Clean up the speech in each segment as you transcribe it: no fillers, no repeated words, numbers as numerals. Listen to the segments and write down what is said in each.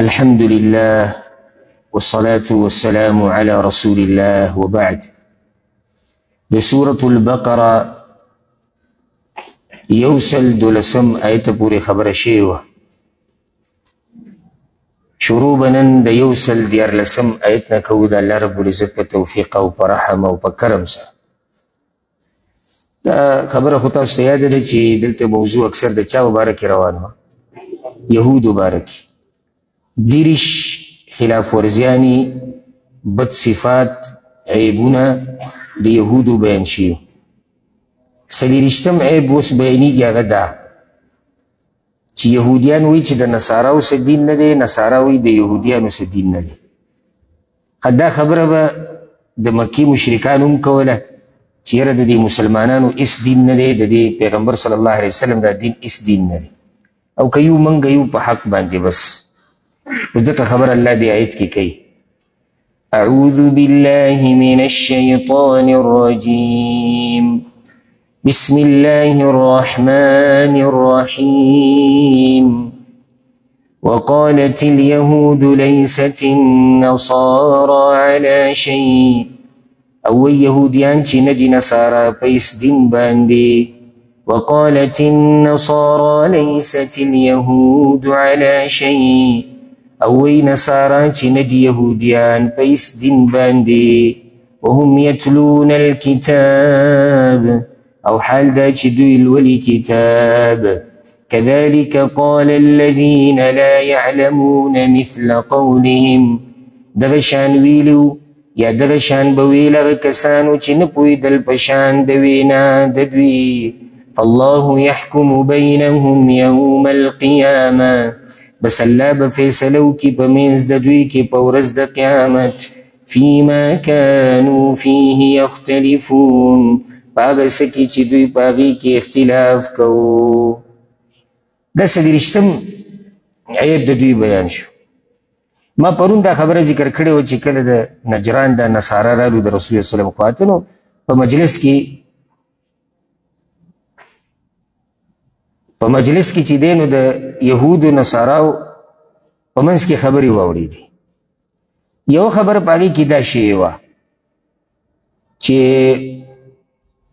الحمد لله والصلاة والسلام على رسول الله وبعد. د سورة البقرة یوسل دولسم آیت پورې خبره شوې وه. شروع به نن د 113 آیت نه کوو، د الله رب العزت په توفیق او په رحم او په کرم سره. دا خبره خو تاسو ته یاده ده چې دلته موضوع اکثر د چا مبارکې روان وه؟ یهودو مبارکې. 30 خلاف ورزیانې، بد صفات، عیبونه د یهودو بیان شوي. 24 عیب اوس بیانېږي، هغه دا چې یهودیان وایي چې د نصاراو څه دین نه دی، نصارا وایي د یهودیانو څه دین نه دی. دا خبره به د مکې مشرکان هم کوله چې یاره د دې مسلمانانو هېڅ دین نه دی، د دې پیغمبر صلی الله علیه وسلم دا دین هېڅ دین نه دی، او که یو منګه یو په حق باندې بس. نو دغه خبره الله دې آیت کې کوي. أعوذ بالله من الشيطان الرجيم، بسم الله الرحمن الرحيم. وقالت اليهود ليست النصارى على شيء. او يهوديان چې نه دي نصارا په هېڅ دین باندې. وقالت النصارى ليست اليهود على شيء. او وی نصارا چې نه دي يهوديان په هېڅ دین باندې. وهم يتلون الكتاب، او حال دا چې دوی لولي کتاب. كذلك قال الذين لا يعلمون مثل قولهم. دغه شان ویلو یا دغه شان به ویل هغه کسانو چې نه پوهېدل په شان د وینا د دوی. فالله يحكم بينهم يوم القيامة. بس الله به فیصله وکړي په منځ د دوی کې په ورځ د قیامت. فيما كانوا فيه يختلفون، په هغه څه کې چې دوی په هغې کې اختلاف کوو. دا 24 عیب د دوی بیان شو. ما پرون دا خبره ذکر کړې وه چې کله د نجران د نصارا رالو د رسول الله صلی الله علیه وسلم خواته، نو په مجلس کې چې دی نو د یهودو نصاراو په منځ کې خبرې واورېدې. یوه خبره په هغې کې دا شوې وه چې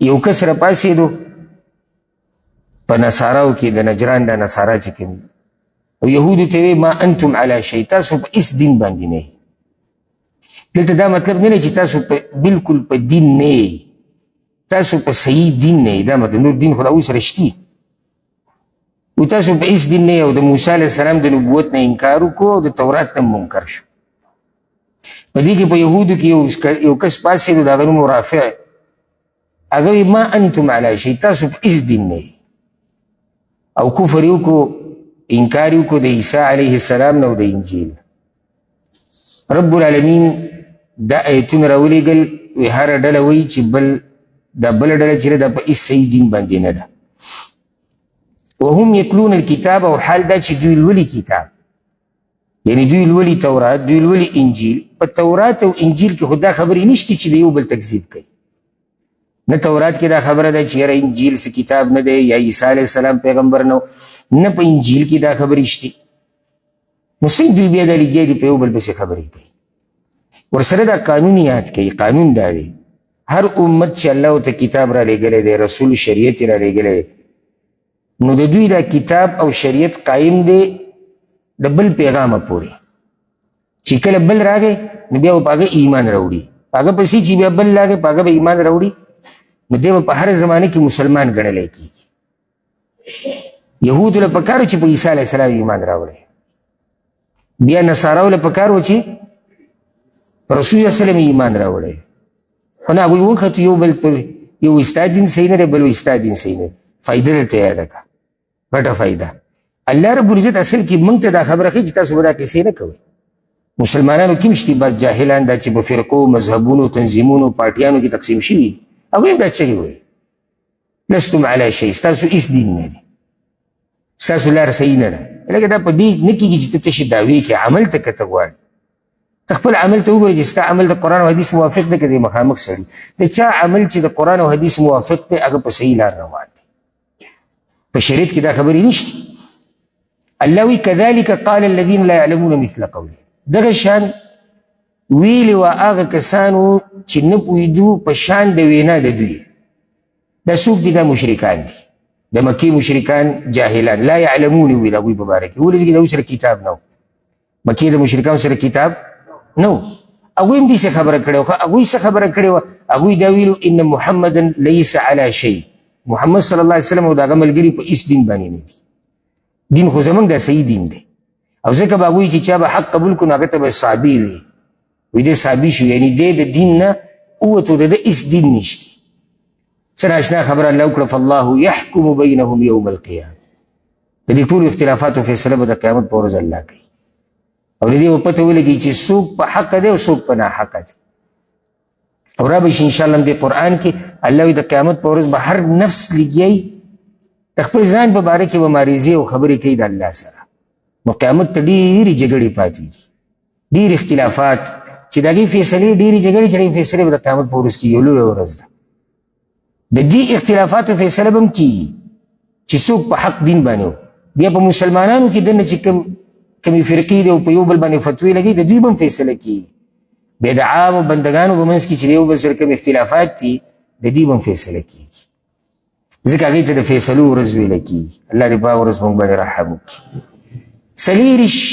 یو کس راپاڅېدو په نصاراو کې، د نجران د نصارا چې کوم، او یهودو ته وی ما انتم علی شی، تاسو په هېڅ دین باندې نه یئ. دلته دا مطلب نه دی چې تاسو په بالکل په دین نه یئ، تاسو په صحیح دین نه یئ. دا مطلب نور دین خو له هغوی سره شتي، او تاسو په هېڅ دین نه یئ. او د موسی علیه السلام د نبوت نه انکار وکړو او د تورات نه منکر شو. په دې کې په یهودو کې یو کس پاڅېدو، د هغه نوم رافع، هغه وی ما انتم علی شی، تاسو په هېڅ دین نه یئ. او کفر یې وکړو، انکار یې وکړو د عیسی علیه السلام نه او د انجیل. رب العالمین دا ایتونه راولېږل، وی هره ډله وایي چې بل دا بله ډله چې ده دا په هېڅ صحیح دین باندې نه ده. وهم یتلون الکتاب، او حال دا چې دوی لولي کتاب، یعنی دوی لولي تورات، دوی لولي انجیل. په تورات او انجیل کې خو دا خبرې نشته چې د یو بل تکذیب کوي. نه تورات کې دا خبره ده چې یاره انجیل څه کتاب نه دی یا عیسی علیه السلام پیغمبر نه، نه په انجیل کې دا خبرې شته. نو څنګه دوی بیا دا لګیا دي په یو بل پسې خبرې کوي؟ ورسره دا قانون یاد کوي. قانون دا دی هر امت چې الله ورته کتاب را لېږلی دی، رسول شریعت یې را لېږلی دی، نو د دوی دا کتاب او شریعت قایم دی د بل پیغامه پورې. چې کله بل راغی نو بیا به په هغه ایمان راوړي، په هغه پسې چې بیا بل راغی په هغه به ایمان راوړي، نو دی به په هره زمانه کې مسلمان ګڼلی کېږي. یهودو له پکار چې په عیسی علیه السلام ایمان راوړی، بیا نصاراو له پکار و چې په رسول الله صلی الله علیه وسلم ایمان راوړی. خو نه، هغوی وختو یو بل پر یو ستا دین صحیح نه دی، بل وایي ستا دین صحیح نه دی. فایده درته یاده کړه، غټه فایده. الله رب العزت اصل کې موږ ته دا خبره ښیي چې تاسو به دا قصې نه کوئ. مسلمانانو کې هم شته بعض جاهلان دا چې په فرقو، مذهبونو، تنظیمونو، پارټیانو کې تقسیم شوي دي، هغوی هم دا چغې وایي لستم علی شی، ستاسو هېڅ دین نه دی، ستاسو لار صحیح نه ده. لکه دا په دې نه کېږي چې ته تشې دعوې کې، عمل ته که ته غواړې ته خپل عمل ته وګوره چې ستا عمل د قرآن او حدیث موافق دی که د مخامخ سړي. د چا عمل چې د قرآن او حدیث موافق دی هغه په صحیح لار روان دی. په شریعت کې دا خبرې نشته. الله وی كذلك قال الذين لا يعلمون مثل قوله، دغه شان ویلي وه هغه کسانو چې نه پوهېدو په شان د وینا د دوی. دا څوک دي؟ دا مشرکان دي، د مکې مشرکان جاهلان لا يعلمون ویل هغوی په باره کې. ولې؟ ځکه د هغوی سره کتاب نه و، مکې د مشرکانو سره کتاب نه و. هغوی هم داسې خبره کړې وه. هغوی څه خبره کړې وه؟ هغوی دا ویلو ان محمدا لیس علی شیء، محمد صلی الله علیه وسلم او د هغه ملګري په هېڅ دین باندې نه دي، دین خو زموږ دا صحیح دین دی. او ځکه به هغوی چې چا به حق قبول کړو نو هغه ته به صابي وي، وایي دی صابي شو، یعنې دی د دین نه ووتو، د ده هېڅ دین نشته. څه ناشنا خبره الله وکړه، فالله يحكم بينهم يوم القيامة. د دې ټولو اختلافاتو فیصله به د قیامت په ورځ الله کوي. او د دې به پته ولګي چې څوک په حق دی او څوک په ناحقه دی. او را به شي انشاءالله هم دې قرآن کې الله وایي د قیامت په ورځ به هر نفس لګیایي د خپل ځان په باره کې به معرضې او خبرې کوي د الله سره. نو قیامت ته ډېرې جګړې پاتې دي، ډېر اختلافات چې د هغې فیصلې، ډېرې جګړې چې د هغې فیصلې به د قیامت په ورځ کېږي، یو لویه ورځ ده. د دې اختلافاتو فیصله به هم کېږي چې څوک په حق دین باندې و. بیا په مسلمانانو کې دننه چې کمې فرقې دي او په یو بل باندې فتوې لګوي، د دوی به هم فیصله کېږي. بیا د عامو بندګانو په منځ کې چې د یو بل سره کوم اختلافات دي، د دوی به هم فیصله کېږي، ځکه هغې ته د فیصلو ورځ ویله کېږي. الله دې په هغه ورځ موږ باندې رحم وکړي. څلېرویشت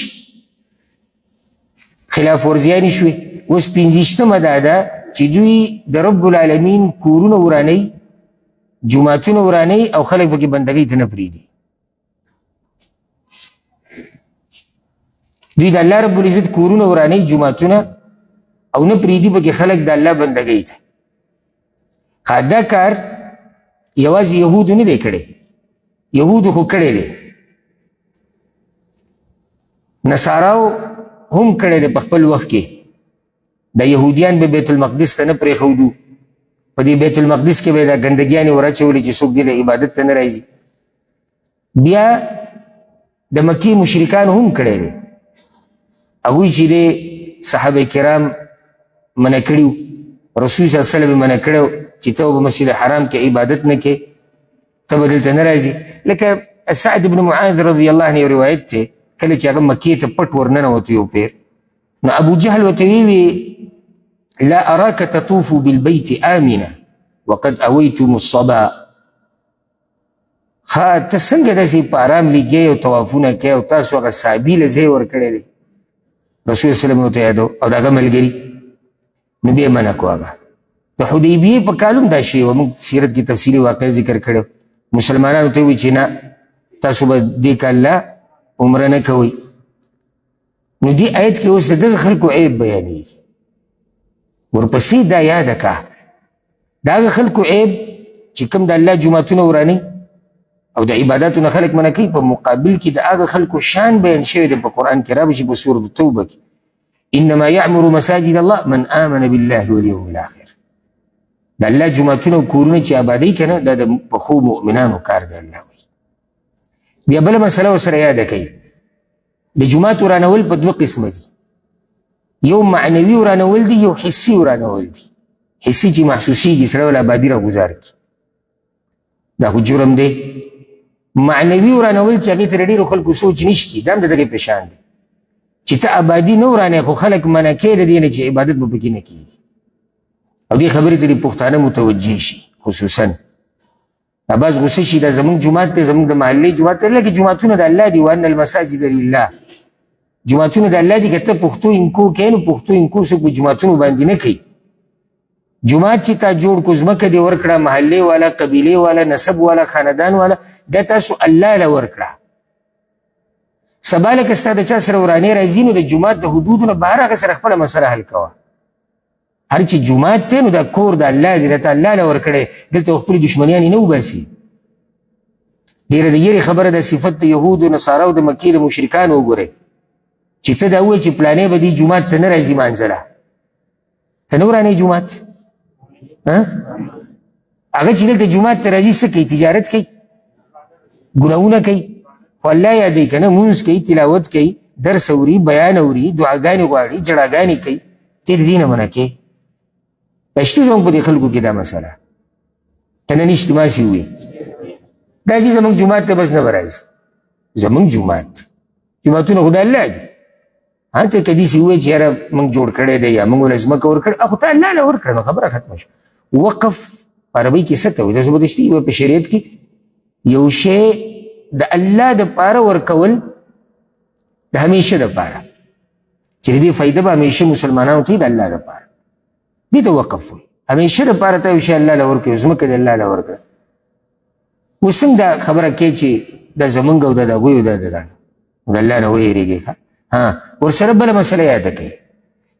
خلاف ورزیانې شوې. اوس پنځویشتمه دا ده چې دوی د رب العالمین کورونه ورانوي، جوماتونه ورانوي او خلک پکې بندګۍ ته نه پرېږدي. دوی د الله رب العزت کورونه ورانوي، جوماتونه، او نه پرېږدي پکې خلک د الله بندګۍ ته. ښه، دا کار یوازې یهودو نه دی کړی، یهودو خو کړی دی، نصاراو هم کړی دی په خپل وخت کې. د یهودیان به بیت المقدس ته نه پرېښودو، په دې بیت المقدس کې به یې دا ګندګیانې وراچولې چې څوک دې له عبادت ته نه راځي. بیا د مکې مشرکان هم کړی دی، هغوی چې دی صحابه کرام منع کړي وو، رسول صلی الله علیه وسلم یې منع کړی و چې ته به مسجد حرام کې عبادت نه کوې، ته به دلته نه راځي. لکه سعد بن معاذ رضی الله عنه یو روایت دی، کله چې هغه مکې ته پټ ورننوتو یو پیر، نو ابو جهل ورته ویې لا أراك تطوف بالبيت آمنا وقد أويتم الصبا. ښه، ته څنګه داسې په آرام لګې او طوافونه کوې او تاسو هغه صحابي له ځای ورکړی دی؟ رسول الله صلی الله علیه وسلم ورته یادو او د هغه ملګري، نو بیا یې منع کړو. هغه د حدیبیې په کال هم دا شی وه، موږ سیرت کې تفصیلي واقعه ذکر کړی. مسلمانانو ته وویل چې نه، تاسو به دې کال له عمره نه کوئ. نو دې آیت کې اوس د دغه خلکو عیب بیانېږي. ورپسې دا یاده کړه، د هغه خلکو عیب چې کوم د الله جوماتونه ورانوي او د عباداتو نه خلک منع کوي، په مقابل کې د هغه خلکو شان بیان شوی دی په قرآن کې، را به شي په سورة التوبه کې، انما يعمر مساجد الله من آمن بالله واليوم الآخر. د الله جوماتونه او کورونه چې آبادوي که نه، دا د پخو مؤمنانو کار دی، الله وایي. بیا بله مسله ورسره یاده کوي، د جومات ورانول په دوه قسمه دي، یو معنوي ورانول دي، یو حسي ورانول دي. حسي چې محسوسېږي، سړی ول آبادي را ګوزار کړي، دا خو جرم دی. معنوي ورانول چې هغې ته د ډېرو خلکو سوچ نشتي، دا هم د دغې په شان دی چې ته آبادي نه ورانوې خو خلک منع کوې د دې نه چې عبادت به پکې نه کېږي. او دې خبرې ته دې پښتانه متوجه شي، خصوصا دا بعض غوسه شي، دا زموږ جومات دی، زموږ د محلې جومات دی، لکه جوماتونه د الله دي، وان المساجد لله، جوماتونه د الله دي. که ته پښتو انکو کوې نو پښتو انکو څوک په جوماتونو باندې نه کوي. جومات چې تا جوړ کړو، ځمکه دې ورکړه، محلې والا، قبیلې والا، نسب والا، خاندان والا، دا تاسو الله له ورکړه. سبا لکه ستا د چا سره ورانې راځي نو د جومات د حدودو نه بهر هغه سره خپله مسله حل کوه. هر چې جومات دی نو دا کور د الله دی، دا ته الله له ورکړی، دلته خپلې دښمنیانې نه وباسي. ډېره د یرې خبره ده، صفت د یهودو، نصاراو، د مکې د مشرکانو وګورئ چې ته دا ووایې چې پلانی به دې جومات ته نه راځي مانځله، ته نه ورانې جومات؟ هغه چې دلته جومات ته راځي څه کوي؟ تجارت کوي، ګناهونه کوي، خو الله یادوي که نه، لمونځ کوي، تلاوت کوي، درس اوري، بیان اوري، دعاګانې غواړي، ژړاګانې کوي، ته د دې نه منع کوې. دا شته زموږ په دې خلکو کې دا مسله که نه نشته؟ ما سې ووایي دا چې زموږ جومات ته بس نه به راځي، زموږ جومات. جوماتونه خو د الله دي. هلته که داسې ووایي چې یاره موږ جوړ کړی دی یا موږ له ځمکه ورکړې، خو ته الله له ورکړه، نو خبره ختمه شوه. وقف په عربۍ کې څه ته وایي؟ تاسو به تشریح په شریعت کې یو شی د الله دپاره ورکول د همیشه دپاره، چې د دې فایده به همیشه مسلمانانو ته د الله دپاره، دې ته وقف وایي. همیشه دپاره ته یو شی الله له ورکړي، ځمکه د الله له ورکړه. اوس څنګه دا خبره کوي چې دا زمونږ او دا د هغوی او دا د دا، د الله نه ویرېږي. ها ورسره بله مسله یاده کوي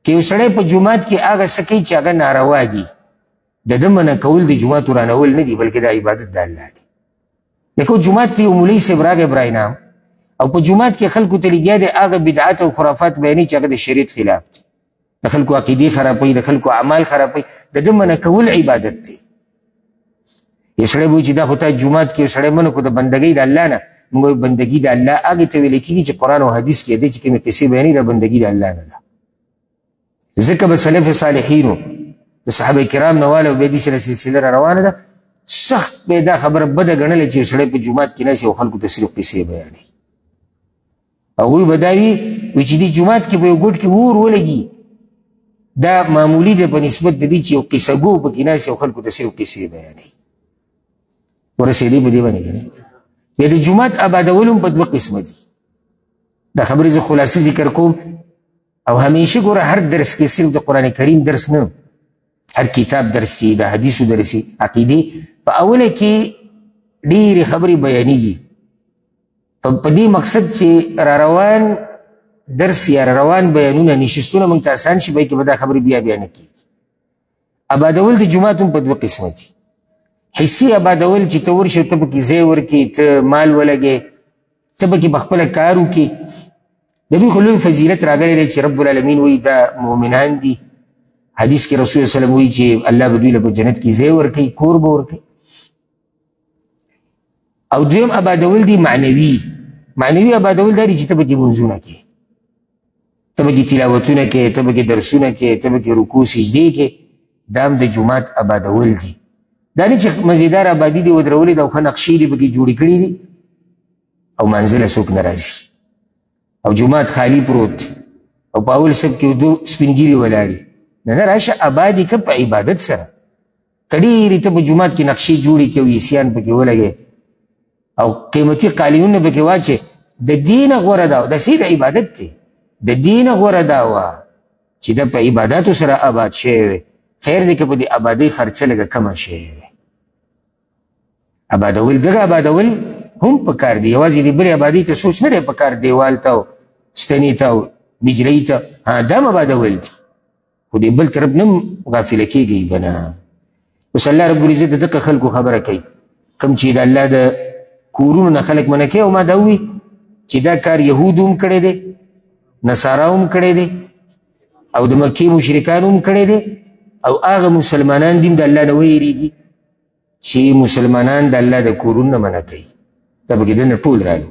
که یو سړی په جومات کې هغه څه کوي چې هغه ناروا دي، د ده منع کول د جومات ورانول نه دي، بلکې دا عبادت د الله دی. لکه جومات ته یو مولوي صاحب راغی برای نام، او په جومات کې خلکو ته لګیا دی هغه بدعات او خرافات بیانوي چې هغه د شریعت خلاف دي، د خلکو عقیدې خرابوي، د خلکو اعمال خرابوي، د ده منع کول عبادت دی. یو سړی به وایي چې دا خو تا جومات کې یو سړی منع کړو د بندګۍ د الله نه، موږ وایو بندګي د الله هغې ته ویل کېږي چې قرآن او حدیث کې دی چې کومې قصې بیانوي، دا بندګي د الله نه ده. ځکه به سلف صالحینو د صحابه کرام نه واله او بیا دې سره سلسله را روانه ده، سخت به دا خبره بده ګڼله چې یو سړی په جومات کې ناست او خلکو ته صرف قصې بیانوي. هغوی به دا وي چې دې جومات کې په یو ګوټ کې اور ولګي، دا معمولي ده په نسبت د دې چې یو قصه ګو پکې ناست او خلکو ته صرف قصې بیانوي. ورسېدې په دې باندې که نه؟ بیا د جومات آبادول هم په دوه قسمه دي. دا خبرې زه خلاصې ذکر کوم، او همیشه ګوره هر درس کې صرف د قرآن کریم درس نه، هر کتاب درس دی، د حدیثو درس دی، عقیدې په اوله کې ډېرې خبرې بیانېږي په دې مقصد چې را روان درس یا را روان بیانونه نشستونه موږ ته اسان شي، بلکې به دا خبرې بیا بیا نه کېږي. آبادول د جومات هم په دوه قسمه دي. حسي آبادول چې ته ورشې ته پکې ځای ورکړې، ته مال ولګې، ته پکې په خپله کار وکړې، د دوی خو لوی فضیلت راغلی دی چې رب العالمین وایي دا مؤمنان دي. حدیث کې رسول الله صلی الله علیه وسلم وایي چې الله به دوی له په جنت کې ځای ورکوي، کور به ورکوي. او دویم آبادول دي معنوي. معنوي آبادول دا دي چې ته پکې لمونځونه کوې، ته پکې تلاوتونه کوې، ته پکې درسونه کوې، ته پکې رکوع سجدې کوې، دا هم د جومات آبادول دي. دا نه چې مزیدار آبادي دې ودرولې ده او ښه نقشې دې پکې جوړې کړې دي او منزله څوک نه راځي او جومات خالی پروت دی او په اول صف کې دوه سپین ږیري ولاړ دي. نه نه، راشه آباد یې کړه په عبادت سره. که ډېرې ته په جومات کې نقشې جوړې کړې او عیسیان پکې ولګې او قیمتي قالینونه پکې واچې، د دې نه غوره دا دا سید عبادت دی، د دې نه غوره دا وه چې دا په عباداتو سره آباد شوی وي. خیر دی که په دې آبادۍ خرچه لږه کمه شوې وي. آبادول دغه آبادول هم پکار دی، یوازې دې بلې آبادۍ ته سوچ نه دی پکار، دیوال ته او ستنې ته او بجلۍ ته، ها دا هم آبادول دي، خو دې بل طرف نه هم غافله کېږئ به نه. اوس الله رب العزت د دغه خلکو خبره کوي کوم چې د الله د کورونو نه خلک منع کوي. او ما دا ووایي چې دا کار یهودو هم کړی دی، نصارا هم کړی دی، او د مکې مشرکانو هم کړی دی، او هغه مسلمانان دي هم د الله نه ویرېږي چې مسلمانان د الله د کورونو نه منع کوي. دا پکې دننه ټول رالو.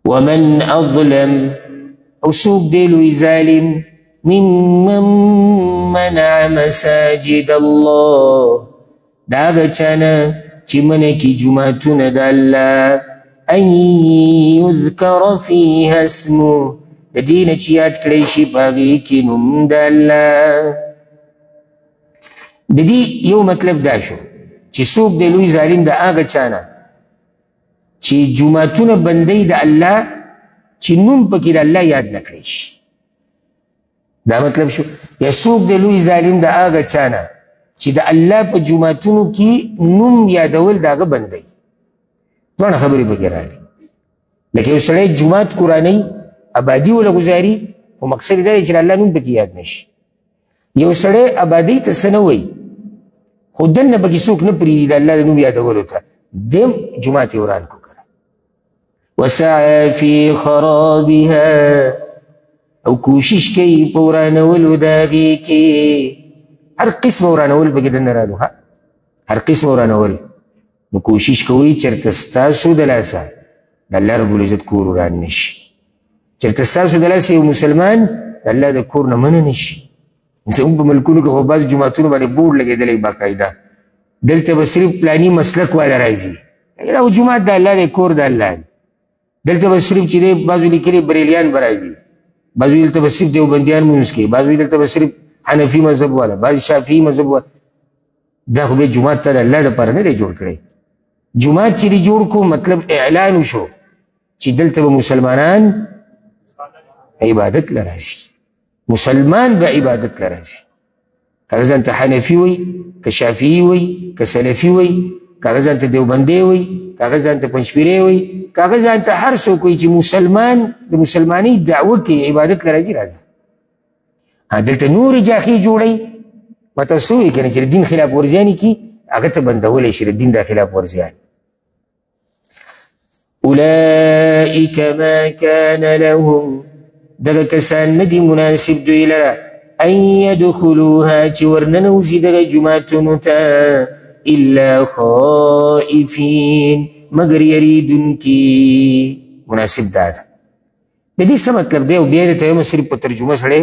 ومن اظلم، او څوک دی لوی ظالم، ممن منع مساجد الله، د هغه چا نه چې منع کړي جوماتونه د الله، ان یذکر فیها اسمه، د دې نه چې یاد کړی شي په هغې کې نوم د الله. د دې یو مطلب دا شو چې څوک دی لوی ظالم د هغه چا نه چې جوماتونه بندوي د الله، چې نوم پکې د الله یاد نه کړی شي، دا مطلب شو. یا څوک دی لوی ظالم د هغه چا نه چې د الله په جوماتونو کې نوم یادول د هغه بندوي. دواړه خبرې پکې راغلي. لکه یو سړی جومات قرانوي، ابادي وله ګزاري، خو مقصد یې دا دی چې د الله نوم پکې یاد نه شي. یو سړی ابادۍ ته څه نه وایي، خو دننه پکې څوک نه پرېږدي د الله د نوم یادولو ته، دی هم جومات یې وران کړو. وسعى في خرابها، او کوشش کوي په ورانولو د هغې کې. هر قسم ورانول پکې دننه رالو، هر قسم ورانول. نو کوشش کوئ چېرته ستاسو د لاسه د الله رب العزت کور وران نه شي، چېرته ستاسو د لاسه یو مسلمان د الله د کور نه منع نه شي. زموږ په ملکونو کې خو بعضې جوماتونو باندې بورډ لګېدلی باقاعده، دلته به صرف پلاني مسلک والا راځي، دا جومات د الله دی، کور د الله دی. دلته به صرف چې دی بعضو لیکلي بریلیان به راځي، بعضو دلته به صرف دیوبندیان مونځ کوي، بعضو دلته به صرف حنفي مذهب والا، بعضې شافعي مذهب والا. دا خو بیا جومات ته د الله دپاره نه دی جوړ کړی. جومات چې دی جوړ کړو مطلب اعلان وشو چې دلته به مسلمانان عبادت له راځي، مسلمان به عبادت له راځي. که هغه ځان ته حنفي وي، که شافعي وي، که سلفي وي، که هغه ځان ته دیوبندی وي، که هغه ځان ته پنجپیری وي، که هغه ځان ته هر څوک وي چې مسلمان د مسلمانۍ دعوه کوي عبادت له راځي، راځه. دلته نورې جاخې جوړوي، ما تاسو وویل که نه چې د دین خلاف ورزیانې کړي هغه ته بندولی شي، د دین د خلاف ورزیان. اولئک ما کان لهم، دغه کسان نه دي مناسب دوی لره ان یدخلوها چې ورننوځي دغه جوماتونو ته الا خائفین، مګر یریدونکي. مناسب دا ده. د دې څه مطلب دی؟ او بیا درته وایم صرف په ترجمه سړی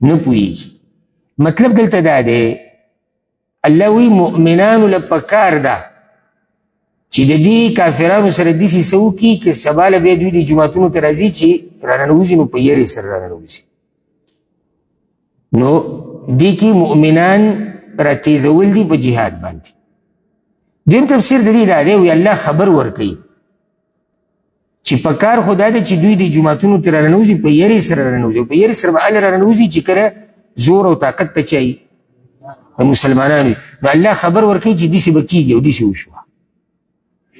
نه پوهېږي. مطلب دلته دا دی، الله وایي مؤمنانو له پکار ده چې د دې کافرانو سره داسې څه وکړي چې سبا له بیا دوی د جوماتونو ته راځي چې راننوځي نو په یرې سره راننوځي. نو دې کې مؤمنان راتېزول دي په جهاد باندې. دویم تفسیر د دې دا دی، وایي الله خبر ورکوي چې په کار خو دا دی چې دوی د جوماتونو ته راننوځي په یرې سره راننوځي، او په یرې سره به هله راننوځي چې کله زور او طاقت ته چا وي د مسلمانانو. نو الله خبر ورکوي چې داسې به کېږي او داسې وشوه،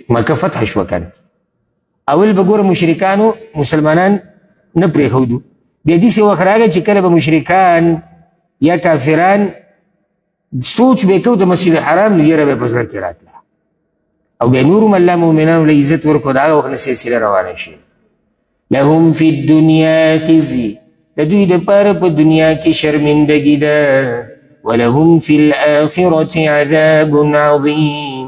مکه فتح شوه که نه. اول به ګوره مشرکانو مسلمانان نه پرېښودو، بیا داسې وخت راغی چې کله به مشرکان یا کافران سوچ به کوو د مسجد حرام، نو یره به په زړه کې راتله، او بیا نور هم الله مؤمنانو له عزت ورکړو. د هغه وخت نه سلسله روانه شي. لهم فی الدنیا خزي، د دوی دپاره په دنیا کې شرمندګي ده، ولهم فی الآخرة عذاب عظیم،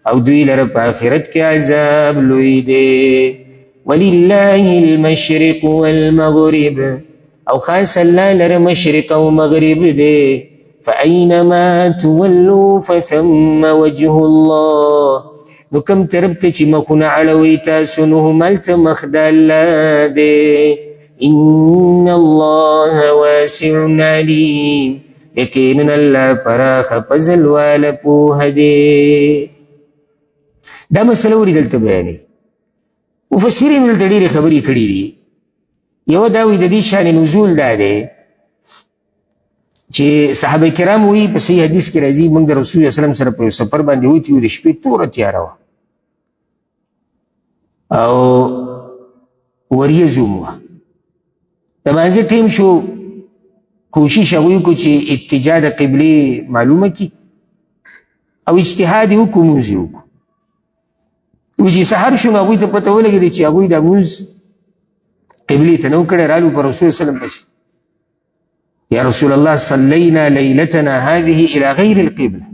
او دوی لره په آخرت کې عذاب لوی دی. ولله المشرق والمغرب، او خاص الله لره مشرق او مغرب دی. فأینما تولوا فثم وجه الله، نو کوم طرف ته چې مخونه اړوئ تاسو نو هملته مخ د الله دی. ان الله واسع علیم، یقینا الله پراخه فضل واله پوهه دی. دا مسله ورې دلته بیانوي. مفسرین دلته ډېرې خبرې کړې دي. یوه دا وایي د دې شان نزول دا دی چې صحابه کرام وایي په صحیح حدیث کې راځي، موږ د رسول الله وسلم سره په یو سفر باندې وتي وو، د شپې توره تیاره وه او وریځ هم وه. د لمانځه ټیم شو، کوشش هغوی وکړو چې اتجاه د قبلې معلومه کړي او اجتهاد یې وکړو، مونځ یې وکړو. و چې سحر شو نو هغوی ته پته ولګېده چې هغوی دا مونځ قبلې ته نه و کړی. رالو پر رسول وسلم پسې، یا رسول الله صلینا لیلتنا هذه الى غیر القبله،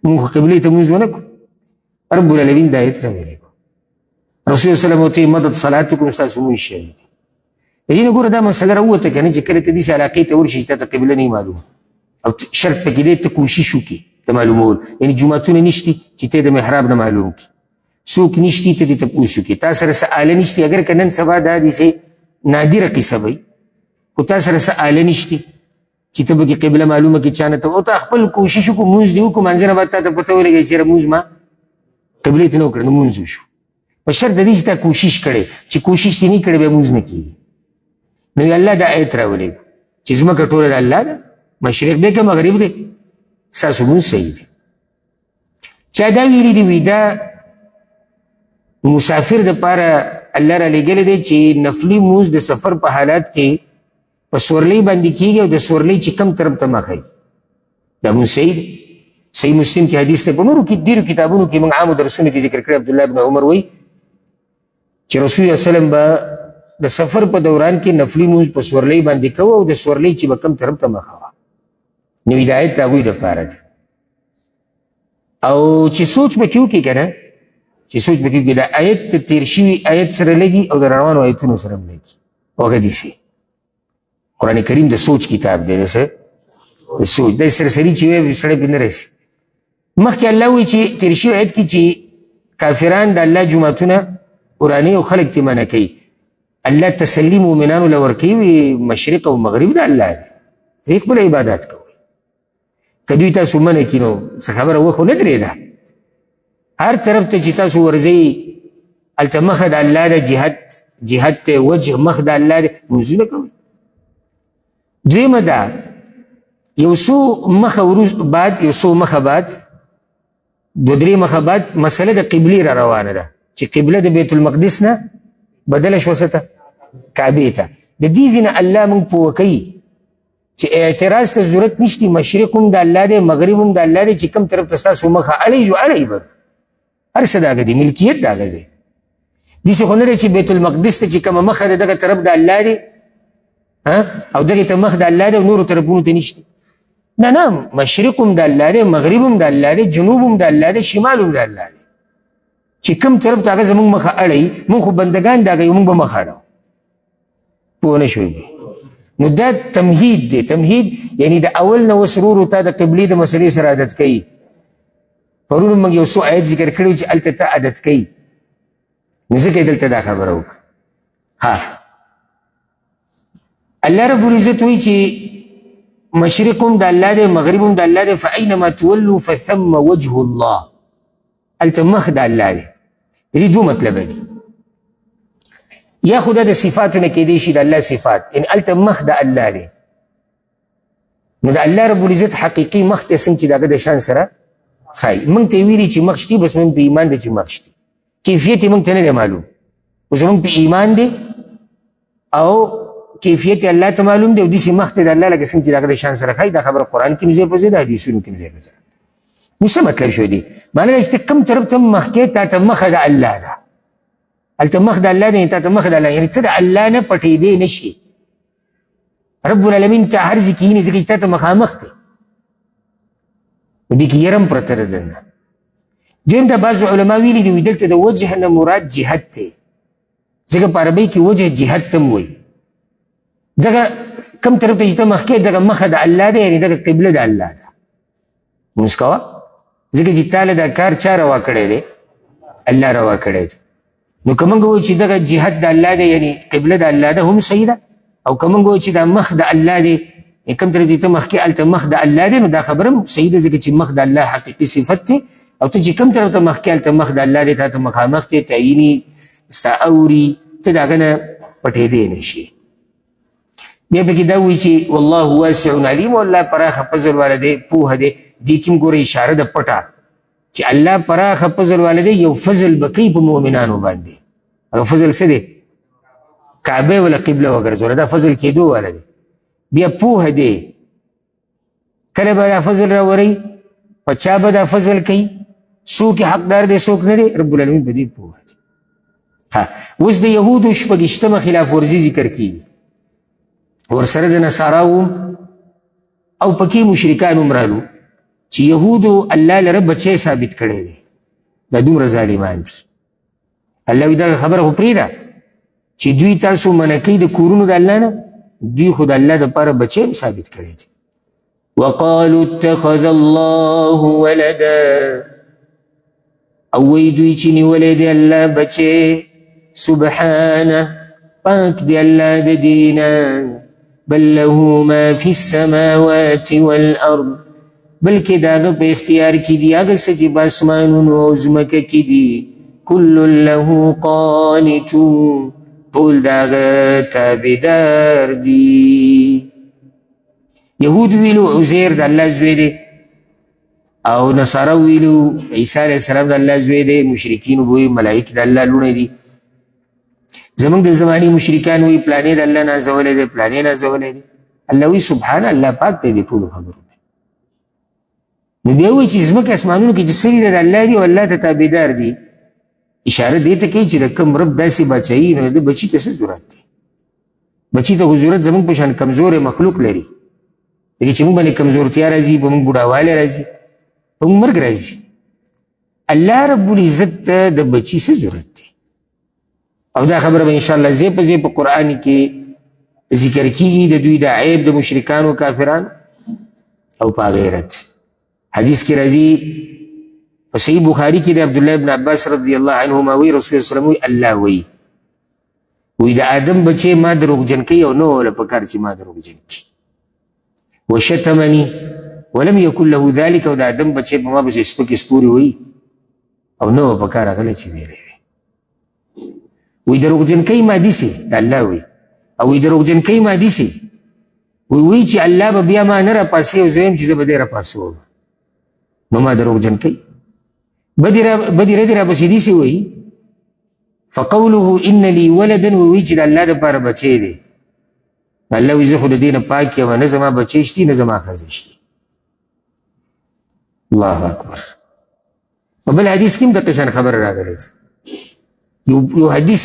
مونږ خو قبلې ته مونځ ونه کړو. رب العالمین دا آیت راولېږو. رسول الله وسلم ورته مدد صلاتکم، ستاسو مونځ شوی دی. د دې نه ګوره دا مسله راووته که نه چې کله ته داسې علاقې ته ورشې چې تا ته قبله نه وي معلومه او شرط پکې دی ته کوشش وکړې د معلومولو، یعنې جوماتونه نشتي چې ته د محراب نه معلوم کړي، څوک نشتي ته دې تپوس وکړي، تا سره څه آله نشتي. اګر که نن سبا دا داسې نادره قصه به وي، خو تا سره څه آله نشتي چې ته پکې قبله معلومه کړې چا نه ته، او ته خپل کوشش وکړو مونځ دې وکړو، مانځه نه بعد تا ته پته ولګېده چې یاره مونځ ما قبلې ته نه وکړ، نو مونځ وشو. په شرط د دې چې تا کوشش کړی، چې کوشش دې نه کړی بیا مونځ نه کېږي. نو الله دا آیت راولېږو چې ځمکه ټوله د الله ده، مشرق دی که مغرب دی، ستاسو مونځ صحیح دی. چا دا ویلي دي وي دا مسافر دپاره الله را لېږلی دی چې نفلي مونځ د سفر په حالات کې په سورلۍ باندې کېږي او د سورلۍ چې کم طرف ته مخ وي دا مونځ صحیح دی. صحیح مسلم کې حدیث دی، په نورو کې ډېرو کتابونو کې موږ عامو درسونو کې ذکر کړی. عبدالله بن عمر وایي چې رسول الله وسلم به د سفر په دوران کې نفلي مونځ په سورلۍ باندې کوه او د سورلۍ چې به کم طرف ته مخه وه. نو هدایت د هغوی دپاره دی. او چې سوچ پکې وکړي که نه، چې سوچ پکې وکړي، د آیت د تېر شوي آیت سره لګي او د روانو آیتونو سره هم لګي. او هغه داسې قرآن کریم د سوچ کتاب دی، د څه د سوچ دی. سرسري چې وایي سړی پرې نه رسي. مخکې الله وایي چې تېر شوي آیت کې چې کافران د الله جوماتونه ورانې او خلک ترې منع کوي. الله تسلي مؤمنانو له ورکوي، مشرق او مغرب د الله دی، ځئ خپل عبادت کوئ. که دوی تاسو منع کړي نو څه خبره وخو نه درېده. هر طرف ته چې تاسو ورځئ هلته مخه د الله ده، جهت جهت ته وجه مخ د الله دی، لمونځونه کوئ. دویمه ده یو څو مخه بعد، یو څو مخه بعد، دوه درې مخه بعد مسله د قبلې را روانه ده چې قبله د بیت المقدس نه بدله شوه څه ته؟ کعبې ته. د دې ځای نه الله موږ پوه کوي چې اعتراض ته ضرورت نشته، مشرق هم د الله دی، مغرب هم د الله دی، چې کوم طرف ته ستاسو مخه اړوي یو اړوي به، هر څه د هغه دی، ملکیت د هغه دی. داسې خو نه دی چې بیت المقدس ته چې کومه مخه ده دغه طرف د الله دی او دغې ته مخ د الله دی او نورو طرفونو ته نشته. نه نه، مشرق هم د الله دی، مغرب هم د الله دی، جنوب هم د الله دی، شمال هم د الله دی. چې کوم طرف ته هغه زموږ مخه اړوي، موږ خو بندګان د هغه یو، موږ به مخه اړوو. پوه نه شوې؟ نو دا تمهید دی. تمهید یعنی د اول نه اوس ورو ورو تا د قبلې د مسلې سره عادت کوي. پرون موږ یو څو آیت ذکر کړی چې هلته ته عادت کوي، نو ځکه یې دلته دا خبره وکړه. ها، الله رب العزت وایي چې مشرق هم د الله دی، مغرب هم د الله دی، فأینما تولوا فثم وجه الله، هلته مخ د الله دی. د دې دوه مطلبه دي، یا خو دا د صفاتو نه کېدای شي، د الله صفات، یعنې هلته مخ د الله دی، نو د الله رب العزت حقیقي مخ ته څنګه چې د هغه د شان سره ښایي. موږ ته یې ویلي چې مخ شتي، بس موږ په ایمان دی چې مخ شتي، کیفیت یې موږ ته نه دی معلوم، خو زموږ په ایمان دی او کیفیت یې الله ته معلوم دی، او داسې مخ ته د الله لکه څنګه چې د هغه د شان سره ښایي. دا خبره قرآن کې هم ځای په ځای ده، حدیثونو کې هم ځای په ځای. نو څه مطلب شو دی؟ معنی دا چې ته کوم طرف ته مخ کې تا ته مخه د الله ده، هلته مخ د الله دی، تا ته مخ د الله، یعنې ته د الله نه پټېدی نه شي. رب العالمین ته هر ځای کې ویني، ځکه چې تا ته مخامخ دی، نو دې کې یره هم پرته ده دننه. دویم دا بعضو علما ویلي دي، وایي دلته د وجه نه مراد جهت دی، ځکه په عربۍ کې وجه جهت ته هم وایي. دغه کوم طرف ته چې ته مخ کې دغه مخه د الله دی، یعنې دغه قبله د الله ده. لمونځ کوه، ځکه چې تا له دا کار چا روا کړی دی؟ الله روا کړی دی. نو که موږ وایو چې دغه جهت د الله دی، یعنې قبله د الله ده، هم صحیح ده، او که موږ وایو چې دا مخ د الله دی، کوم طرف چې ته مخ کې هلته مخ د الله دی، نو دا خبره هم صحیح ده، ځکه چې مخ د الله حقیقي صفت دی، او ته چې کوم طرف ته مخ کې هلته مخ د الله دی، تا ته مخامخ دی، تعیني ستا اوري، ته د هغه نه پټېدی نه شي. بیا پکې دا وایي چې والله واسع علیم، والله پراخه فضل والا دی، پوهه دی. دې کې هم ګوره اشاره ده پټه چې الله پراخه فضل والا دی، یو فضل به کوي په مؤمنانو باندې. هغه فضل څه دی؟ کعبه ولا قبله وګرځوله، دا فضل کېدو والا دی. بیا پوهه دی، کله به دا فضل راوري، په چا به دا فضل کوي، څوک یې حقدار دی څوک نه دی، رب العالمین په دې پوهه دی. ها، اوس د یهودو شپږشتمه خلاف ورزي ذکر کېږي، ورسره د نصاراو او پکې مشرکان هم رالو چې یهودو الله لره بچی ثابت کړی دی، دا دومره ظالمان دي. الله وایي دغه خبره خو پرېږده چې دوی تاسو منع کوي د کورونو د الله نه، دوی خو د الله دپاره بچی هم ثابت کړی دی. وقالوا اتخذ الله ولدا، او وایي دوی چې نیولی دی الله بچی، سبحانه، پاک دی الله د دینه، بل له ما فی السماوات والارض، بلکې د هغه په اختیار کې دي هغه څه چې په اسمانونو او ځمکه کې دي، کل له قانتون، ټول د هغه تابعدار دي. یهود ویلو عزیر د الله زوی دی، او نصارا ویلو عیسی علیه السلام د الله زوی دی، مشرکین وایي ملایک د الله لوڼه دي. زمونږ د زمانې مشرکان وایي پلانې د الله نازولی دی، پلانې نازولی دی. الله وایي سبحان الله، پاک دی دې ټولو خبرو. نو بیا وایي چې ځمکې اسمانونو کې چې څه دي د الله دي او الله ته تابعدار دي. اشاره دې ته کوي چې د کوم رب داسې بچایي، نو د بچي ته څه ضرورت دی؟ بچي ته خو ضرورت زمونږ په شان کمزوری مخلوق لري، لکه چې موږ باندې کمزورتیا راځي، په موږ بوډاوالی راځي، په موږ مرګ راځي. الله رب العزت ته د بچي څه ضرورت دی؟ او دا خبره به انشاءالله ځای په ځای په قرآن کې ذکر کېږي، د دوی د عیب د مشرکانو کافرانو او په غیرت. حدیث کې راځي په صحیح بخاري کې د عبدالله ابن عباس رضی الله عنهما وایي، رسول الله صلی الله علیه وسلم وایي، الله وایي، وایي د آدم بچی ما دروغجن کوي او نه وله پکار چې ما دروغجن کړي. وشتمني ولم يكن له ذلك، او د آدم بچی په ما پسې سپکې سپورې وایي او نه وه پکار هغه له چې ویلی وي. وایي دروغجن کوي ما داسې، د الله وایي، او وایي دروغجن کوي ما داسې، وایي چې الله به بیا ما نه راپاسي او زه یم چې زه به دی راپاسوم، نو ما دروغجن کوي. بدې ردې راپسې داسې وایي. فقوله ان لي ولدا، وایي چې د الله دپاره بچی دی. الله وایي زه خو د دې نه پاک یم، نه زما بچی شتي نه زما ښځه شتي. الله اکبر. په بل حدیث کې هم دقه شان خبره راغلې ده. یو حدیث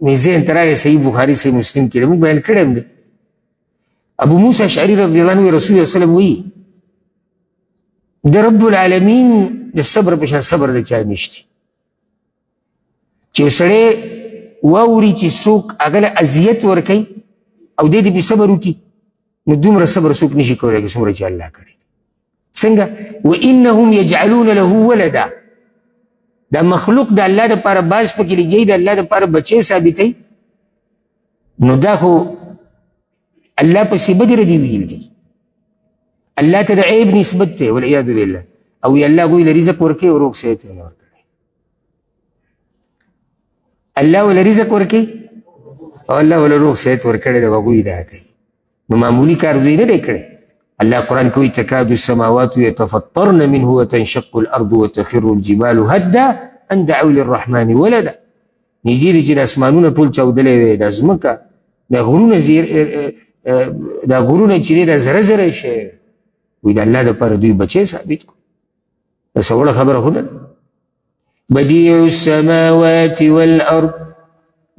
مې ذهن ته راغی، صحیح بخاري صحیح مسلم کې دی، موږ بیان کړی هم دی. ابو موسی اشعري رضی الله عنه رسول الله صلی الله علیه وسلم وایي د رب العالمین د صبر په شان صبر د چا نشته. چې یو سړی واوري چې څوک هغه له اذیت ورکوي او دی دې پرې صبر وکړي، نو دومره صبر څوک نشي کولی لکه څومره چې الله کړی دی. څنګه؟ وانهم یجعلون له ولدا، دا مخلوق د الله دپاره باز پکې لګوي، د الله دپاره بچی ثابتوي، نو دا خو الله پسې بدې ردې ویل دي، الله ته د عیب نسبت دی والعیاذ بالله. او یا الله هغوی له رزق ورکوي او روغ صحت یې نه ورکړی. الله وله رزق ورکوي او الله وله روغ صحت ورکړی دی، هغوی دا کوي. نو معمولي کار دوی نه دی کړی. الله قرآن کې وایي تکاد السماوات يتفطرن منه وتنشق الأرض وتخر الجبال هدا أن دعوا للرحمن ولدا. نږدې دی چې د اسمانونه ټول چاودلی وي، دا ځمکه، دا غرونه زیر، دا غرونه چې دی دا زره زره شی وي، د الله دپاره دوی بچی ثابت کړو. دا څه وړه خبره خو نه ده. بدیع السماوات والارض،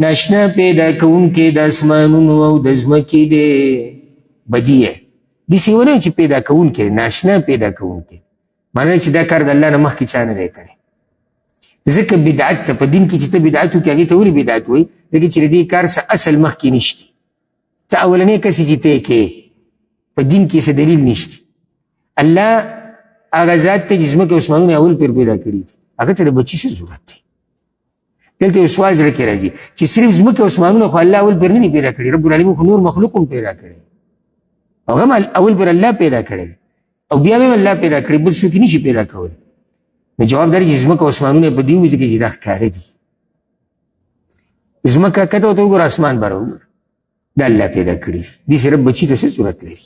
ناشنا پیدا کوونکی د اسمانونو او د ځمکې دی. بدیع داسې ونه چې پیدا کوونکی، ناشنا پیدا کوونکی، معنی چې دا کار د الله نه مخکې چا نه دی کړی. ځکه بدعت ته په دین کې چې ته بدعت وکړې هغې ته ولې بدعت وایي؟ ځکه چې د دې کار څه اصل مخکې نشته، ته اولنی کس چې ته یې کوې، په دین کې څه دلیل نشته. الله هغه ذات ته چې ځمکه او اسمانونه اول پېر پیدا کړي دي، هغه ته د بچي څه ضرورت دی؟ دلته یو سوال زړه کې راځي چې صرف ځمکه او اسمانونه خو الله اول پېر نه دي پیدا کړي، رب العالمین خو نور مخلوق هم پیدا کړی، هغه هم اول پېر الله پیدا کړی او بیا هم الله پیدا کړی، بل څوک یې نشي پیدا کولی. نو جواب دا دی چې ځمکه او اسمانونه په دې وجه کې چې دا ښکاره دي. ځمکه کته ورته وګوره، اسمان بره وګوره، دا الله پیدا کړي دي، دې صرف بچي ته څه ضرورت لري؟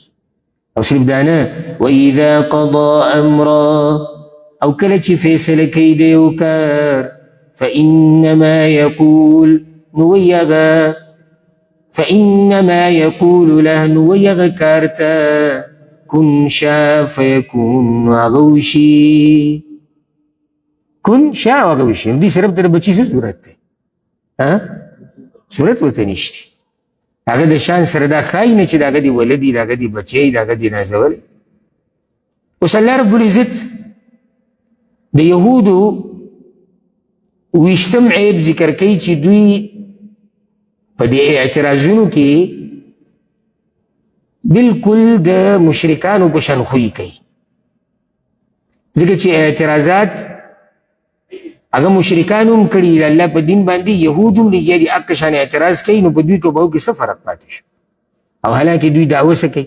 او صرف دا نه، وإذا قضى أمرا، او کله چې فیصله کوي د یو کار، فإنما يقول، نو وایي هغه، فإنما يقول له، نو وایي هغه کار ته، کن شاء فیکون، نو هغه وشي. کن شاء هغه وشي. نو دې صرف ته د بچي څه ضرورت دی؟ صورت ورته نشته. هغه د شان سره دا ښایي نه چې د هغه دې ولدي، د هغه دې بچی، د هغه دې نازولی. اوس الله رب العزت د یهودو ویشتم عیب ذکر کوي چې دوی په دې اعتراضونو کې بالکل د مشرکانو په شان خوی کوي، ځکه چې اعتراضات هغه مشرکان هم کړي د الله په دین باندې، یهود هم لګیا دي هغه شان اعتراض کوي، نو په دوی کې به کې څه فرق پاتې شو؟ او حالانکه دوی دعوه څه کوي؟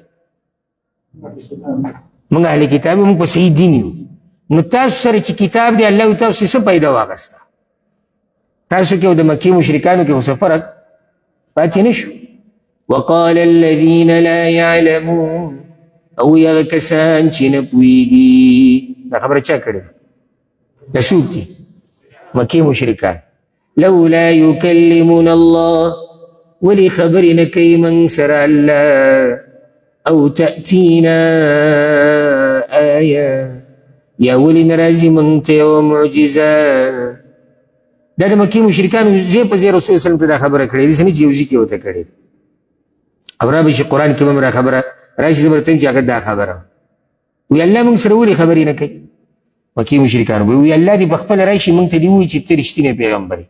موږ اهل کتاب یو، موږ په صحیح دین یو، نو تاسو سره چې کتاب دی الله تاسو څه پیدا واغسته؟ تاسو کې او د مکې مشرکانو کې خو څه فرق پاتې نه شو. وقال الذين لا يعلمون، او هغه کسان چې نه پوهېږي. دا خبره چا کړې ده؟ دا څوک دي؟ مکې مشرکان. لولا يكلمنا الله، ولې خبرې نه کوي موږ سره الله، او تأتینا آیه، یا ولې نه راځي موږ ته یوه معجزه. دا د مکې مشرکانو ځای په ځای رسول صلی الله علیه وسلم ته دا خبره کړې، داسې نه چې یو ځای کې ورته کړې ده. او را به شي قرآن کې به هم را خبره راشي، زه به ورته وایم چې هغه دا خبره وي، الله موږ سره ولې خبرې نه کوي؟ مکې مشرکانو به وي الله دې په خپله راشي موږ ته دې ووایي چې ته رښتینی پیغمبر یې.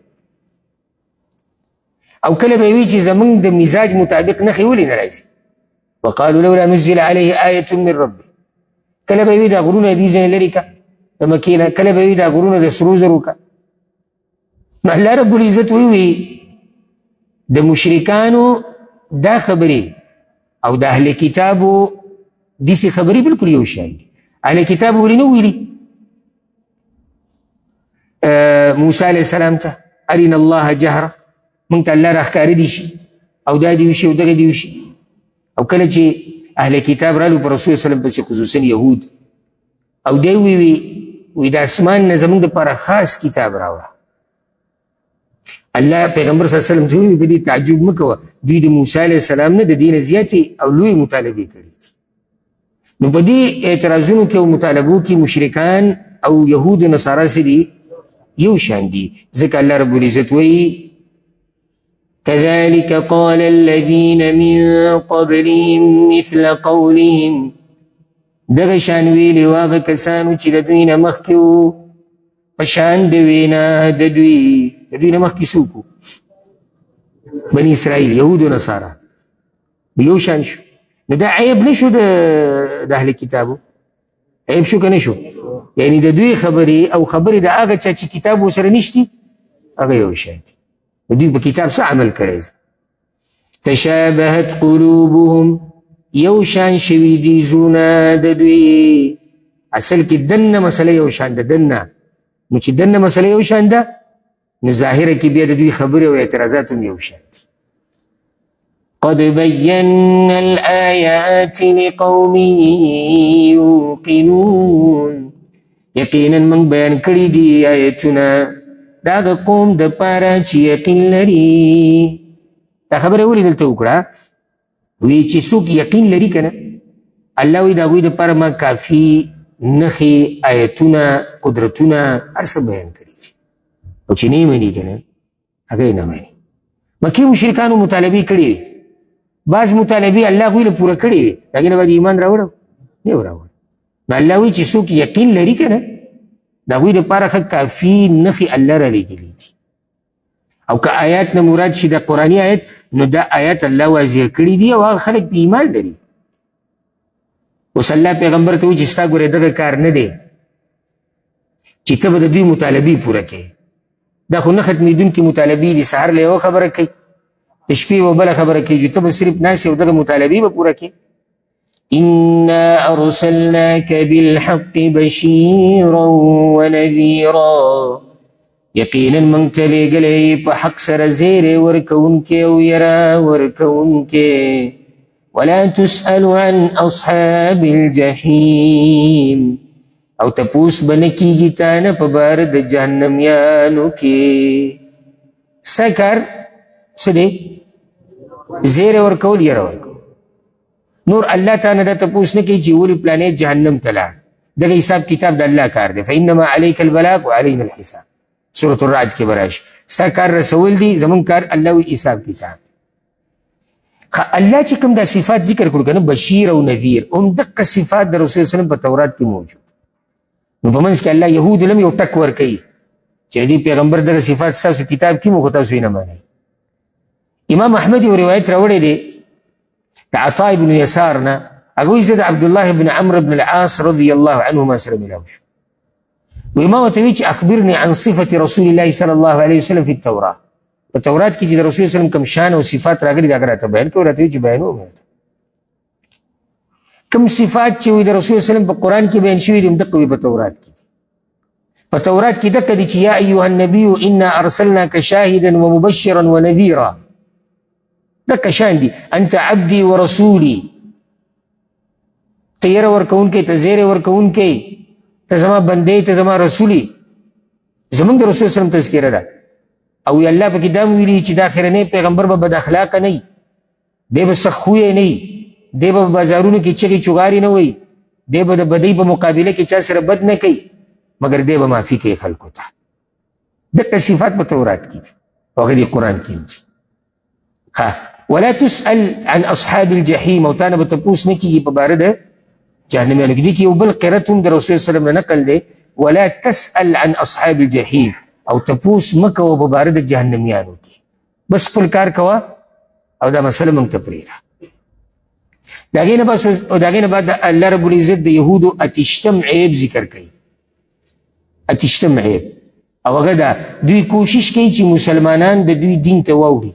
او کله به وي چې زموږ د مزاج مطابق نښې ولې نه راځي؟ وقالوا لولا نزل عليه آية من ربه. کله به وي دا غرونه دې ځای لرې که، د مکې نه، کله به وي دا غرونه د سرو زرو که. نو الله رب العزت ووی د مشرکانو دا خبرې او د اهل کتابو داسې خبرې بالکل یو شان دي. اهل کتاب ولې نه ویلي موسی علیه السلام ته ارنا الله جهره، موږ ته الله راښکاره دي شي او دا دې وشي او دغه دې وشي. او کله چې اهل کتاب رالو پر رسول وسلم پسې، خصوصا یهود، او دی وی وی د اسمان نه زموږ دپاره خاص کتاب راوړه. الله پیغمبر صلی الله علیه وسلم ته وویل په دې تعجب مه کوه، دوی د موسی علیه السلام نه د دې نه زیاتې او لویې مطالبې کړې دي. نو په دې اعتراضونو کې او مطالبو کې مشرکان او یهود و نصارا څه دي؟ یو شان دي. ځکه الله رب العزت وایي كذلك قال الذين من قبلهم مثل قولهم، دغه شان ویلي وو هغه کسانو چې د دوی نه مخکې وو په شان د وینا د دوی. د دوی نه مخکې څوک وو؟ بني اسرائیل، یهود و نصارا، یو شان شو. نو دا عیب نه شو د اهل کتابو، عیب شو که نه شو؟ یعنی د دوی خبرې او خبرې د هغه چا چې کتاب ورسره نشتي هغه یو شان دي. نو دوی په کتاب څه عمل کړی؟ تشابهت قلوبهم، یو شان شوي دي زړونه د دوی. اصل کې دننه مسله یو شان ده، دننه. نو چې دننه مسله یو شان ده نو ظاهره کې بیا د دوی خبرې او اعتراضات هم یو شان دي. قد بينا الآيات لقوم يوقنون، یقینا موږ بیان کړي دي آیتونه د هغه قوم دپاره چې یقین لري. دا خبره ولې دلته وکړه؟ وی چې څوک یقین لري که نه، الله وایي د هغوی دپاره ما کافي نښې، آیتونه، قدرتونه هر څه بیان کړي دي. او چې نه یې مني که نه، هغه یې نه مني. مکې مشرکانو مطالبې کړې وې، بعض مطالبې الله هغوی له پوره کړې وې، د هغې نه بعد ایمان راوړو نه یې راوړو. نو الله وایي چې څوک یقین لري که نه، د هغوی دپاره ښه کافي نښې الله رالیږلي دي. او که آیات نه مراد شي د قرآني آیت، نو دا آیات الله واضح کړي دي او هغه خلک په ایمان لري. اوس الله پیغمبر ته وایي چې ستا ګورې دغه کار نه دی چې ته به د دوی مطالبې پوره کړې، دا خو نه ختمېدونکې مطالبې دي، سهار له یوه خبره کوي، د شپې یوه بله خبره کوي، چې ته به صرف ناست یې او دغه مطالبې به پوره کړې. إنا أرسلناك بالحق بشيرا ونذيرا، یقینا موږ ته لېږلی په حق سره زیری ورکوونکی او یره ورکوونکی. ولا تسأل عن أصحاب الجحیم، او تپوس به نه کېږي تا نه په باره د جهنمیانو کې. ستا کار څه دی؟ زیری ورکول، یره ورکول. نور الله تا نه دا تپوس نه کوي چې ولې پلانې جهنم ته لاړ، دغه حساب کتاب د الله کار دی. فإنما عليك البلاغ وعلينا الحساب، سورة الرعد کې به راشي. ستا کار رسول دي، زموږ کار الله وایي حساب کتاب. الله چې کوم دا صفات ذکر کړو که نه، بشیر او نذیر، هم دقه صفات د رسول وسلم په تورات کې موجود. نو په منځ کې الله یهودو له هم یو ټک ورکوي چې د دې پیغمبر دغه صفات ستاسو کتاب کې مو، خو تاسو یې نه منئ. امام احمد یو روایت راوړی دی د عطا بن یسار نه، هغه وایي زه د عبدالله بن عمرو بن العاص رضی الله عنهما سره ملاو شو. وایي ما ورته ویل چې اخبرني عن صفة رسول الله صلی الله علیه وسلم في التوراه، په تورات کې چې د رسول وسلم کوم شان او صفات راغلي دا هغه راته بیان کړي. راته ویل چې بیانوم راته کوم صفات چې وایي د رسول وسلم په قرآن کې بیان شوي دي، هم دقه وایي په تورات کې دي. په تورات کې دقه دي چې یا ایها النبي انا ارسلناک شاهدا ومبشرا ونذیرا، دقه شان دي. انت عبدي ورسولي، ته یره ورکوونکی، ته زیری ورکوونکی، ته زما بندې، ته زما رسولي. زمونږ د رسول وسلم تذکره ده. او الله پکې دا ویلي چې دا اخرنی پیغمبر به بد اخلاقه نه وي، دی به سخت خویه نه وي، دی به په بازارونو کې چغې چغارې نه وایي، دی به د بدۍ په مقابله کې چا سره بد نه کوي، مګر دی به معافي کوي خلکو ته. دقه صفات په تورات کې دي او هغه دې قرآن کې دي. ولا تسأل عن أصحاب الجحيم، او تا نه به تپوس نه کېږي په باره د جهنمیانو کې. دې کې یو بل قرت هم د رسول صلی الله علیه وسلم نه نقل دی، ولا تسأل عن أصحاب الجحيم، او تپوس مه کوه په باره د جهنمیانو کې، بس خپل کار کوه او دا مسله موږ ته پرېږده. د هغې نه بس، او د هغې نه بعد الله رب العزت د یهودو اتشتم عیب ذکر کوي. اتشتم عیب او هغه دا دوی کوشش کوي چې مسلمانان د دوی دین ته واوړي،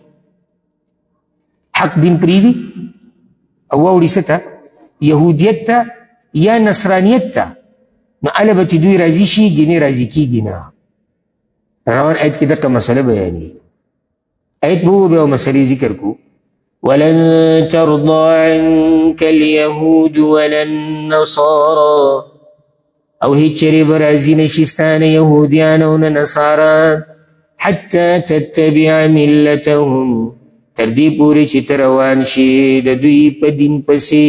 حق دین پرېږدي او واوړي څه ته؟ یهودیت ته یا نصرانیت ته. نو هله به چې دوی راضي شي ګینې راضي کېږي نه. روان آیت کې دقه مسله بیانېږي. آیت به بیا مسلې ذکر کو. ولن ترضى عنك اليهود ولا النصارى، او هیڅ چېرې به راضي نه شي ستا نه یهودیان او نه نصارا، حتی تتبع ملتهم، تر دې پورې چې ته روان شې د دوی په دین پسې.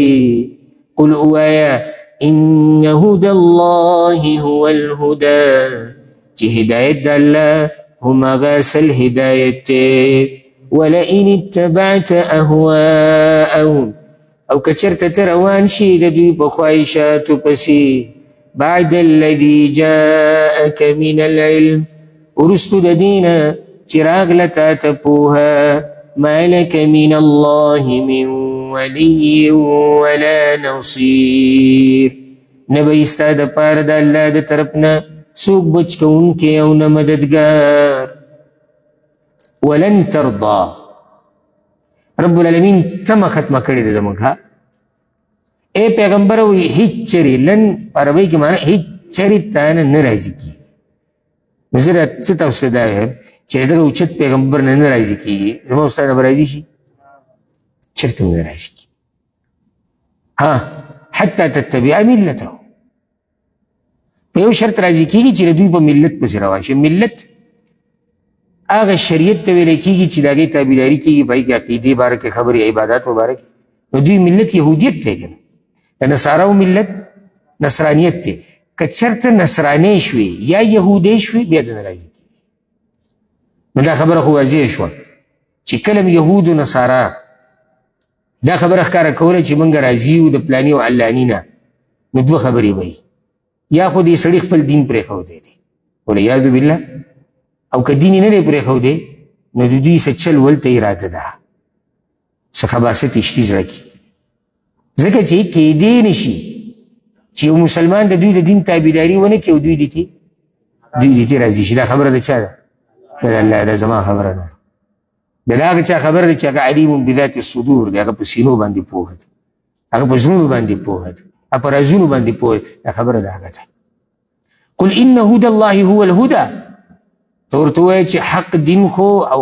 قل ووایه ان هدى الله هو الهدى، چې هدایت د الله هماغه اصل هدایت دی. ولئن اتبعت اهواءهم، او که چېرته ته روان شې د دوی په خواهشاتو پسې، بعد الذي جاءك من العلم، وروستو د دې نه چې راغله تا ته پوهه، ما لك من الله من ولي ولا نصير، نه به ستا دپاره د الله د طرف نه څوک بچ کوونکی او نه مددګار. ولن ترضى، رب العالمین تمه ختمه کړې ده زموږ. ها ای پیغمبر وایي هیڅ چېرې، لن په عربۍ کې معنی هیڅ چېرې تا نه نه راضي کېږي. نو زه څه تاسو ته دا وایم چې دغه اوچت پیغمبر نه نه راضي کېږي، زما ستا نه به راضي شي؟ چېرته هم نه راضي کېږي. ها حتی تتبع ملته، په یو شرط راضي کېږي چې د دوی په ملت پسې روان شي. ملت هغه شریعت ته ویل کېږي چې د هغې تابعداري کېږي، په هغې کې عقیدې باره کې خبرې، عبادات مبارک. نو دوی ملت یهودیت دی که نه، د نصاراو ملت نصرانیت دی. که چېرته نصرانې شوې یا یهودې شوې بیا د نه راضي کېږي. نو دا خبره خو واضح شوه چې کله یهود و نصارا دا خبره ښکاره کوله چې موږ راضي یو د پلاني او علاني نه، نو دوه خبرې به وي، یا خو دې سړي خپل دین پرېښودی دی والعیاذ بالله، او که دین یې نه دی پرېښودی نو د دوی څه چل ول ته اراده ده، څه خباثت یې شتي زړه کې. ځکه چې کېدی نه شي چې یو مسلمان د دوی د دین تابعداري ونه کړي او دوی دې ته راضي شي. دا خبره د چا ده؟ د الله ده، زما خبره نه ده. د هغه چا خبره ده چې هغه علیم بذات الصدور دی، هغه په سینو باندې پوهه دی، هغه په زړونو باندې پوهه دی، هغه په رازونو باندې پوهه دی. دا خبره د هغه ده. قل ان هدى الله هو الهدى، ته ورته ووایه چې حق دین خو او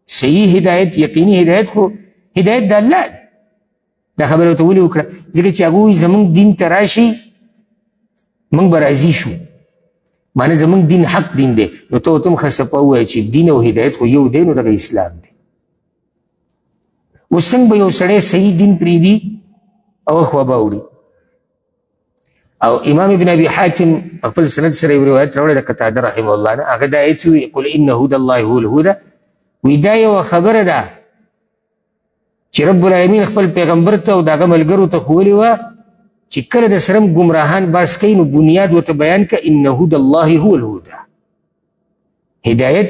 صحیح هدایت، یقیني هدایت خو هدایت د الله دی. دا خبره ورته ولې وکړه؟ ځکه چې هغوی زموږ دین ته راشي موږ به راضي شو، معنی زموږ دین حق دین دی. نو ته ورته هم ښه صفا ووایه چې دین او هدایت خو یو دی، نو دغه اسلام دی. اوس څنګه به یو سړی صحیح دین پرېږدي او خوا به اوړي؟ او امام ابن ابي حاتم خپل سند سره یو روایت راوړی د قتاده رحمه الله نه، هغه دا آیت ووایي قل ان هدى الله هو الهدى، وایي دا یوه خبره ده چې رب العالمین خپل پیغمبر ته او د هغه ملګرو ته ښوولې وه چې کله د سره ګمراهان باس کوي نو بنیاد ورته بیان کړه ان هدى الله هو الهدى. هدایت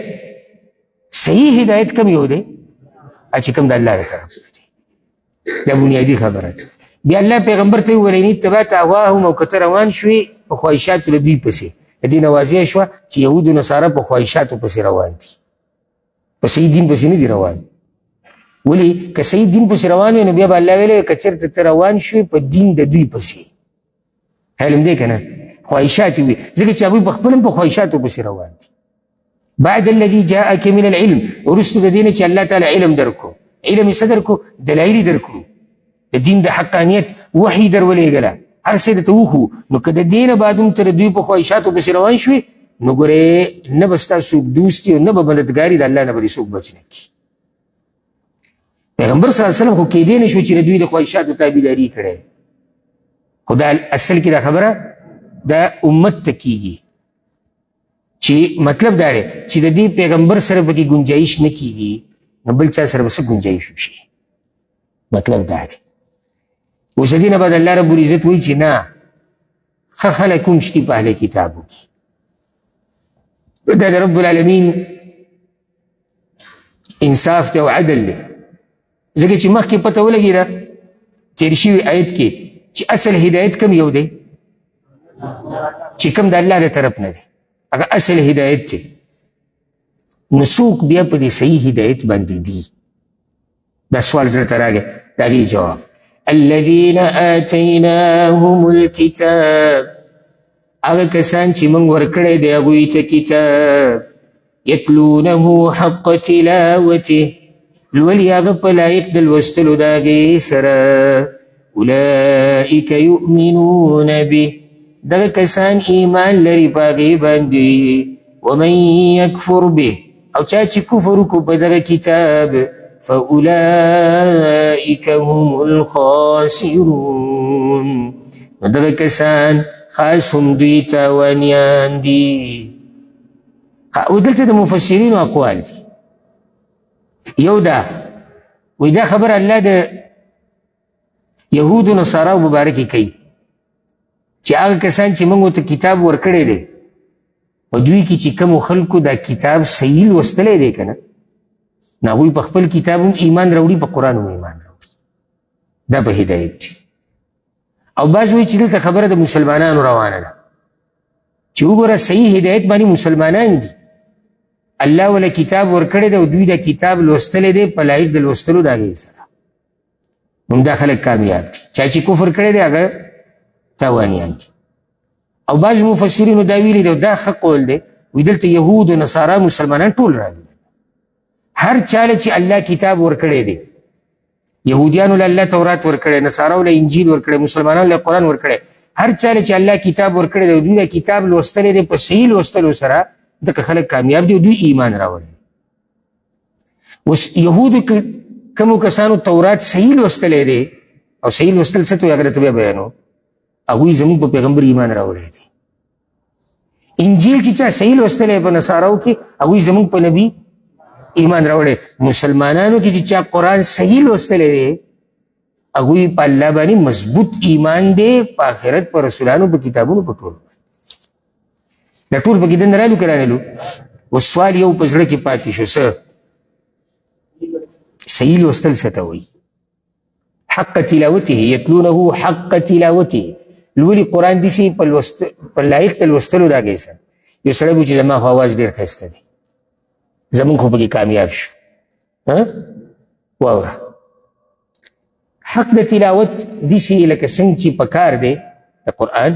صحیح هدایت کوم یو دی؟ چې کوم د الله له طرف دی، دا بنیادي خبره ده. بیا الله پیغمبر ته وویل ان اتبعت اهواهم، او که ته روان شوې په خواهشاتو له دوی پسې. د دې نه واضح شوه چې یهود و نصارا په خواهشاتو پسې روان دي، په صحیح دین پسې نه دي روان. ولې؟ که صحیح دین پسې روان وي نو بیا به الله ویلی که چېرته ته روان شوې په دین د دوی پسې، خیال هم دی که نه، خواهشات وي، ځکه چې هغوی په خپل هم په خواهشاتو پسې روان دي. بعد الذي جاءك من العلم، وروسته د دې نه چې الله تعالی علم درکړو، علم یې څه درکړو؟ دلایل یې درکړو، د دین د حقانیت وحي در ولېږله، هر څه یې درته وښو. نو که د دې نه بعد هم ته د دوی په خواهشاتو پسې روان شوې نو ګورې نه به ستا څوک دوستي او نه به مددګاري د الله نه به دې څوک بچ نه کړي. پیغمبر صلی الله علیه وسلم خو کېدی نه شو چې د دوی د خواهشاتو تابعداري کړی، خو دا اصل کې دا خبره دا امت ته کېږي چې مطلب دا دی چې د دې پیغمبر سره پکې ګنجایش نه کېږي نو بل چا سره به څه ګنجایش وشي؟ مطلب دا دی. اوس د دې نه بعد الله رب العزت وایي چې نه، ښه خلک هم شتي په اهل کتابو کې. دا د رب العالمین انصاف دی او عدل دی، ځکه چې مخکې پته ولګېده تېر شوي آیت کې چې اصل هدایت کوم یو دی؟ چې کوم د الله له طرف نه دی. هغه اصل هدایت دی. نو څوک بیا په دې صحیح هدایت باندې دي؟ دا سوال زړه ته راغی، د هغې جواب الذین آتیناهم الکتاب، هغه کسان چې موږ ورکړی دی هغوی ته کتاب، یتلونه حق تلاوته، لولي هغه په لایق د لوستلو د هغې سره، اولئک یؤمنون به، دغه کسان ایمان لري په هغې باندې، ومن یکفر به، او چا چې کفر وکړو په دغه کتاب، فأولئک هم الخاسرون، نو دغه کسان خاص هم دوی تاوانیان دي. او دلته د مفسرینو اقوال دي. یو دا وایي دا خبره الله د یهودو نصاراو مبارکې کوي چې هغه کسان چې موږ ورته کتاب ورکړی دی، په دوی کې چې کومو خلکو دا کتاب صحیح لوستلی دی که نه، نو هغوی په خپل کتاب هم ایمان راوړي، په قرآن هم ایمان راوړي، دا په هدایت دي. او بعض وایي چې دلته خبره د مسلمانانو روانه ده چې وګوره صحیح هدایت باندې مسلمانان دي، الله وله کتاب ورکړی دی او دوی دا کتاب لوستلی دی په لایق د لوستلو د هغې سره، نو دا خلک کامیاب دي. چا چې کفر کړی دی هغه تاوانیان دي. او بعض مفسرینو دا ویلي دی، دا ښه قول دی، وایي دلته یهود و نصارا مسلمانان ټول راغلي، هر چا له چې الله کتاب ورکړی دی، یهودیانو له الله تورات ورکړی، نصاراو له انجیل ورکړی، مسلمانانو له قرآن ورکړی، هر چا له چې الله کتاب ورکړی دی دوی دا کتاب لوستلی دی په صحیح لوستلو سره، دغه خلک کامیاب دي او دوی ایمان راوړي. اوس یهودو کومو کسانو تورات صحیح لوستلی دی، او صحیح لوستل څه ته وایي هغه درته بیا بیانو، هغوی زموږ په پیغمبر ایمان راوړی دی. انجیل چې چا صحیح لوستلی په نصاراو کې، هغوی زموږ په نبي ایمان راوړی. مسلمانانو کې چې چا قرآن صحیح لوستلی دی، هغوی په الله باندې مضبوط ایمان دی، په آخرت، په رسولانو، په کتابونو، په ټولو. دا ټول پکې دننه رالو که رانلو؟ اوس سوال یو په زړه کې پاتې شو، څه صحیح لوستل څه ته وایي؟ حق تلاوته، یتلونه حق تلاوته، لولي قرآن داسې په لایق د لوستلو د هغې سره. یو سړی وایي چې زما خو اواز ډېر ښایسته دی، زمونږ خو پکې کامیاب شو. واوره، حق د تلاوت داسې لکه څنګه چې پکار دی د قرآن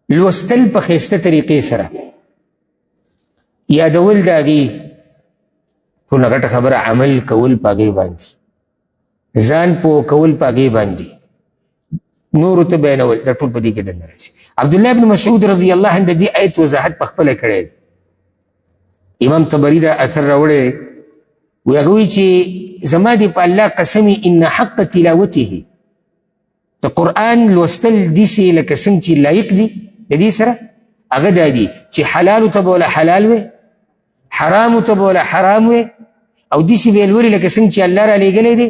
لوستل په ښایسته طریقې سره، یادول د هغې ټوله غټه خبره، عمل کول په هغې باندې، ځان پوه کول په هغې باندې، نورو ته بیانول، دا ټول په دې کې دننه راځي. عبدالله بن مسعود رضی الله عنه د دې ایت وضاحت په خپله کړی دی. امام طبري دا اثر راوړی دی، وایي هغه وایي چې زما دې په الله قسم ان حق تلاوته، د قرآن لوستل داسې لکه څنګه چې لایق دي د دې سره، هغه دا دي چې حلالو ته به وله حلال وی، حرامو ته به وله حرام وی، او داسې به یې لولي لکه څنګه چې الله را لېږلی دی،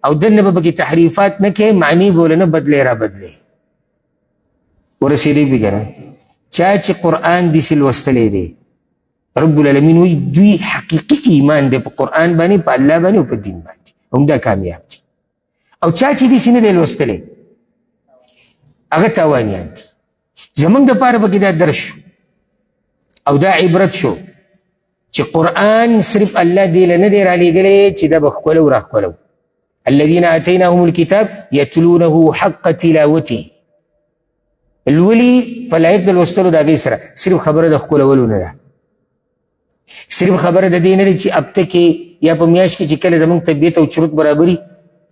او دننه به پکې تحریفات نه کوي، معنی به وله نه بدلې را بدلې. ورسېدی به که نه؟ چا چې قرآن داسې لوستلی دی، رب العالمین وایي دوی حقیقي ایمان دی په قرآن باندې، په الله باندې او په دین باندې، همدا کامیاب دي. او چا چې داسې نه دی لوستلی هغه تاوانیان دي. زمونږ دپاره پکې دا درس شو او دا عبرت شو چې قرآن صرف الله دې له نه دی رالیږلی چې دا به ښکلو راښکلو. الذين آتيناهم الكتاب يتلونه حق تلاوته، لولي په لایق د لوستلو د هغې سره، صرف خبره د ښکلولو نه ده، صرف خبره د دې نه ده چې هفته کې یا په میاشت کې چې کله زموږ طبیعت او چرت برابري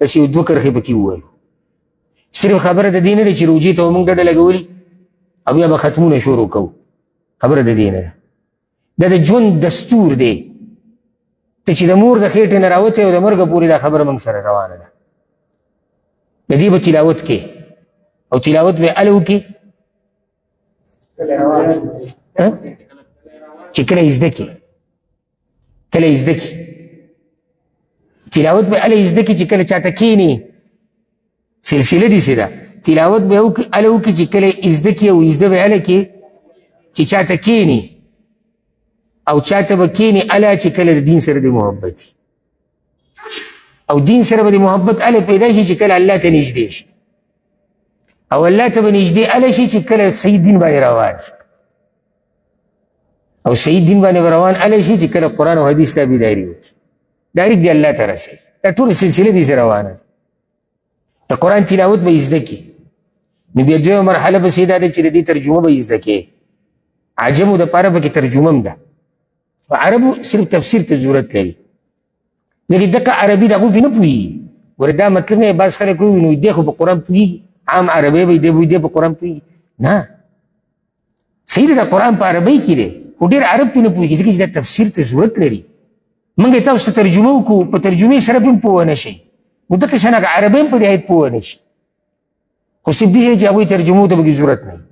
داسې یو دوه کرښې پکې ووایو، صرف خبره د دې نه ده چې روژې ته موږ ډډه لګولي او بیا به ختمونه شروع کوو، خبره د دې نه ده. دا د ژوند دستور دی، ته چې د مور د خېټې نه راوتی او د مرګه پورې دا خبره موږ سره روانه ده. د دې به تلاوت کې، او تلاوت به هله وکړي چې کله یې زده کړي، کله یې زده کړي. تلاوت به هله یې زده کړي چې کله چاته کښېني، سلسله داسې ده. تلاوت به هله وکړي چې کله یې زده کړي، او زده به هله کړي چې چاته کښېني، او چاته به کښېني هله چې کله د دین سره د محبت وي، او دین سره به د محبت هله پیدا شي چې کله الله ته نږدې شي، او الله ته به نږدې هله شي چې کله صحیح دین باندې روان شي. او صحیح دین باندې به روان هلی شي چې کله قرآن او حدیث تابعداري وکړي، ډایرکټ دې الله ته رسوي. دا ټوله سلسله دې روانه ده. د قرآن تلاوت به یې زده کړي. نو بیا دویمه مرحله به دا ده چې د دې ترجمه به یې زده کړي. عجمو دپاره پکې ترجمه هم ده، عربو صرف تفسیر ته ضرورت لري، ځکه دقه عربي د هغو پرې نه پوهېږي. ګوره دا مطلب نه بعض خلک وایي نو دی خو په قرآن پوهېږي، عام عربی به دی وایي دی په قرآن پوهېږي. نه، صحیح ده، دا قرآن په عربۍ کې دی، خو ډېر عرب پرې نه پوهېږي، ځکه چې دا تفسیر ته ضرورت لري. موږ یې تاسو ته ترجمه وکړو، په ترجمې سره به هم پوه نه شئ، نو دغه شان هغه عربی هم په دې حیث پوه نه شي. خو صرف دې چې هغوی ترجمو ته پکې ضرورت نه وي،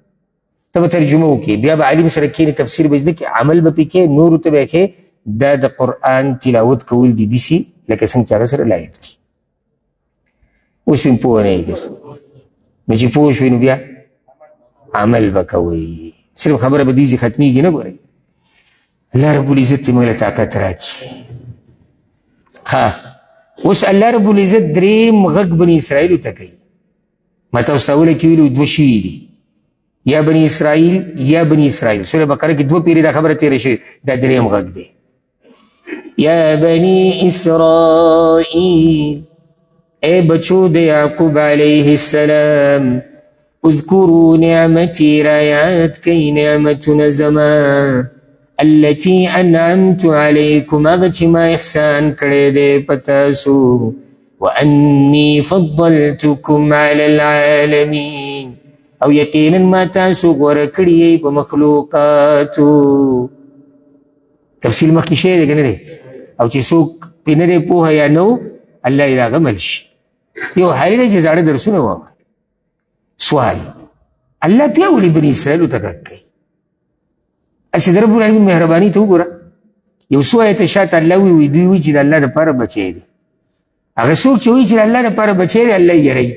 ته به ترجمه وکړې، بیا به عالم سره کښېنې، تفسیر به زده کړې، عمل به پرې کړې، نورو ته به یې کښې. دا د قرآن تلاوت کول دي داسې لکه څنګه چې هغه سره لایق دي. اوس مې پوه نه یې، نو چې پوه شوې نو بیا عمل به کوئ، صرف خبره به دې ځای ختمېږي نه. ګورئ الله رب العزت دې موږ له طاقت راکړي. ښه، اوس الله رب العزت دریم غږ بني اسرائیلو ته کوي. ما تاسو ته اوله کې ویلي دوه شوي دي، یا بني اسرائیل یا بني اسرائیل. سوره بقره کې دوه پیرې دا خبره تېره شوې، دا دریم غږ دی. یا بني اسرائیل، ای بچو د یعقوب علیه السلام، اذکروا نعمتي، را یاد کړئ نعمتونه زما، التي انعمت علیکم، هغه چې ما احسان کړی دی په تاسو، واني فضلتکم علی العالمین، او یقینا ما تاسو غوره کړي یئ په مخلوقاتو. تفصیل مخکې شوی دی که نه دی؟ او چې څوک پرې نه دی پوهه یا نه و، الله یې د هغه مل شي. یو حال دی چې زاړه درسونه واوري. سوال، الله بیا ولې بني اسرائیلو ته غږ کوي؟ هسې د رب العالمین مهرباني ته وګوره. یو څو آیته شاته الله وایي، دوی وایي چې د الله دپاره بچی دی. هغه څوک چې وایي چې د الله دپاره بچی دی، الله یې یروي.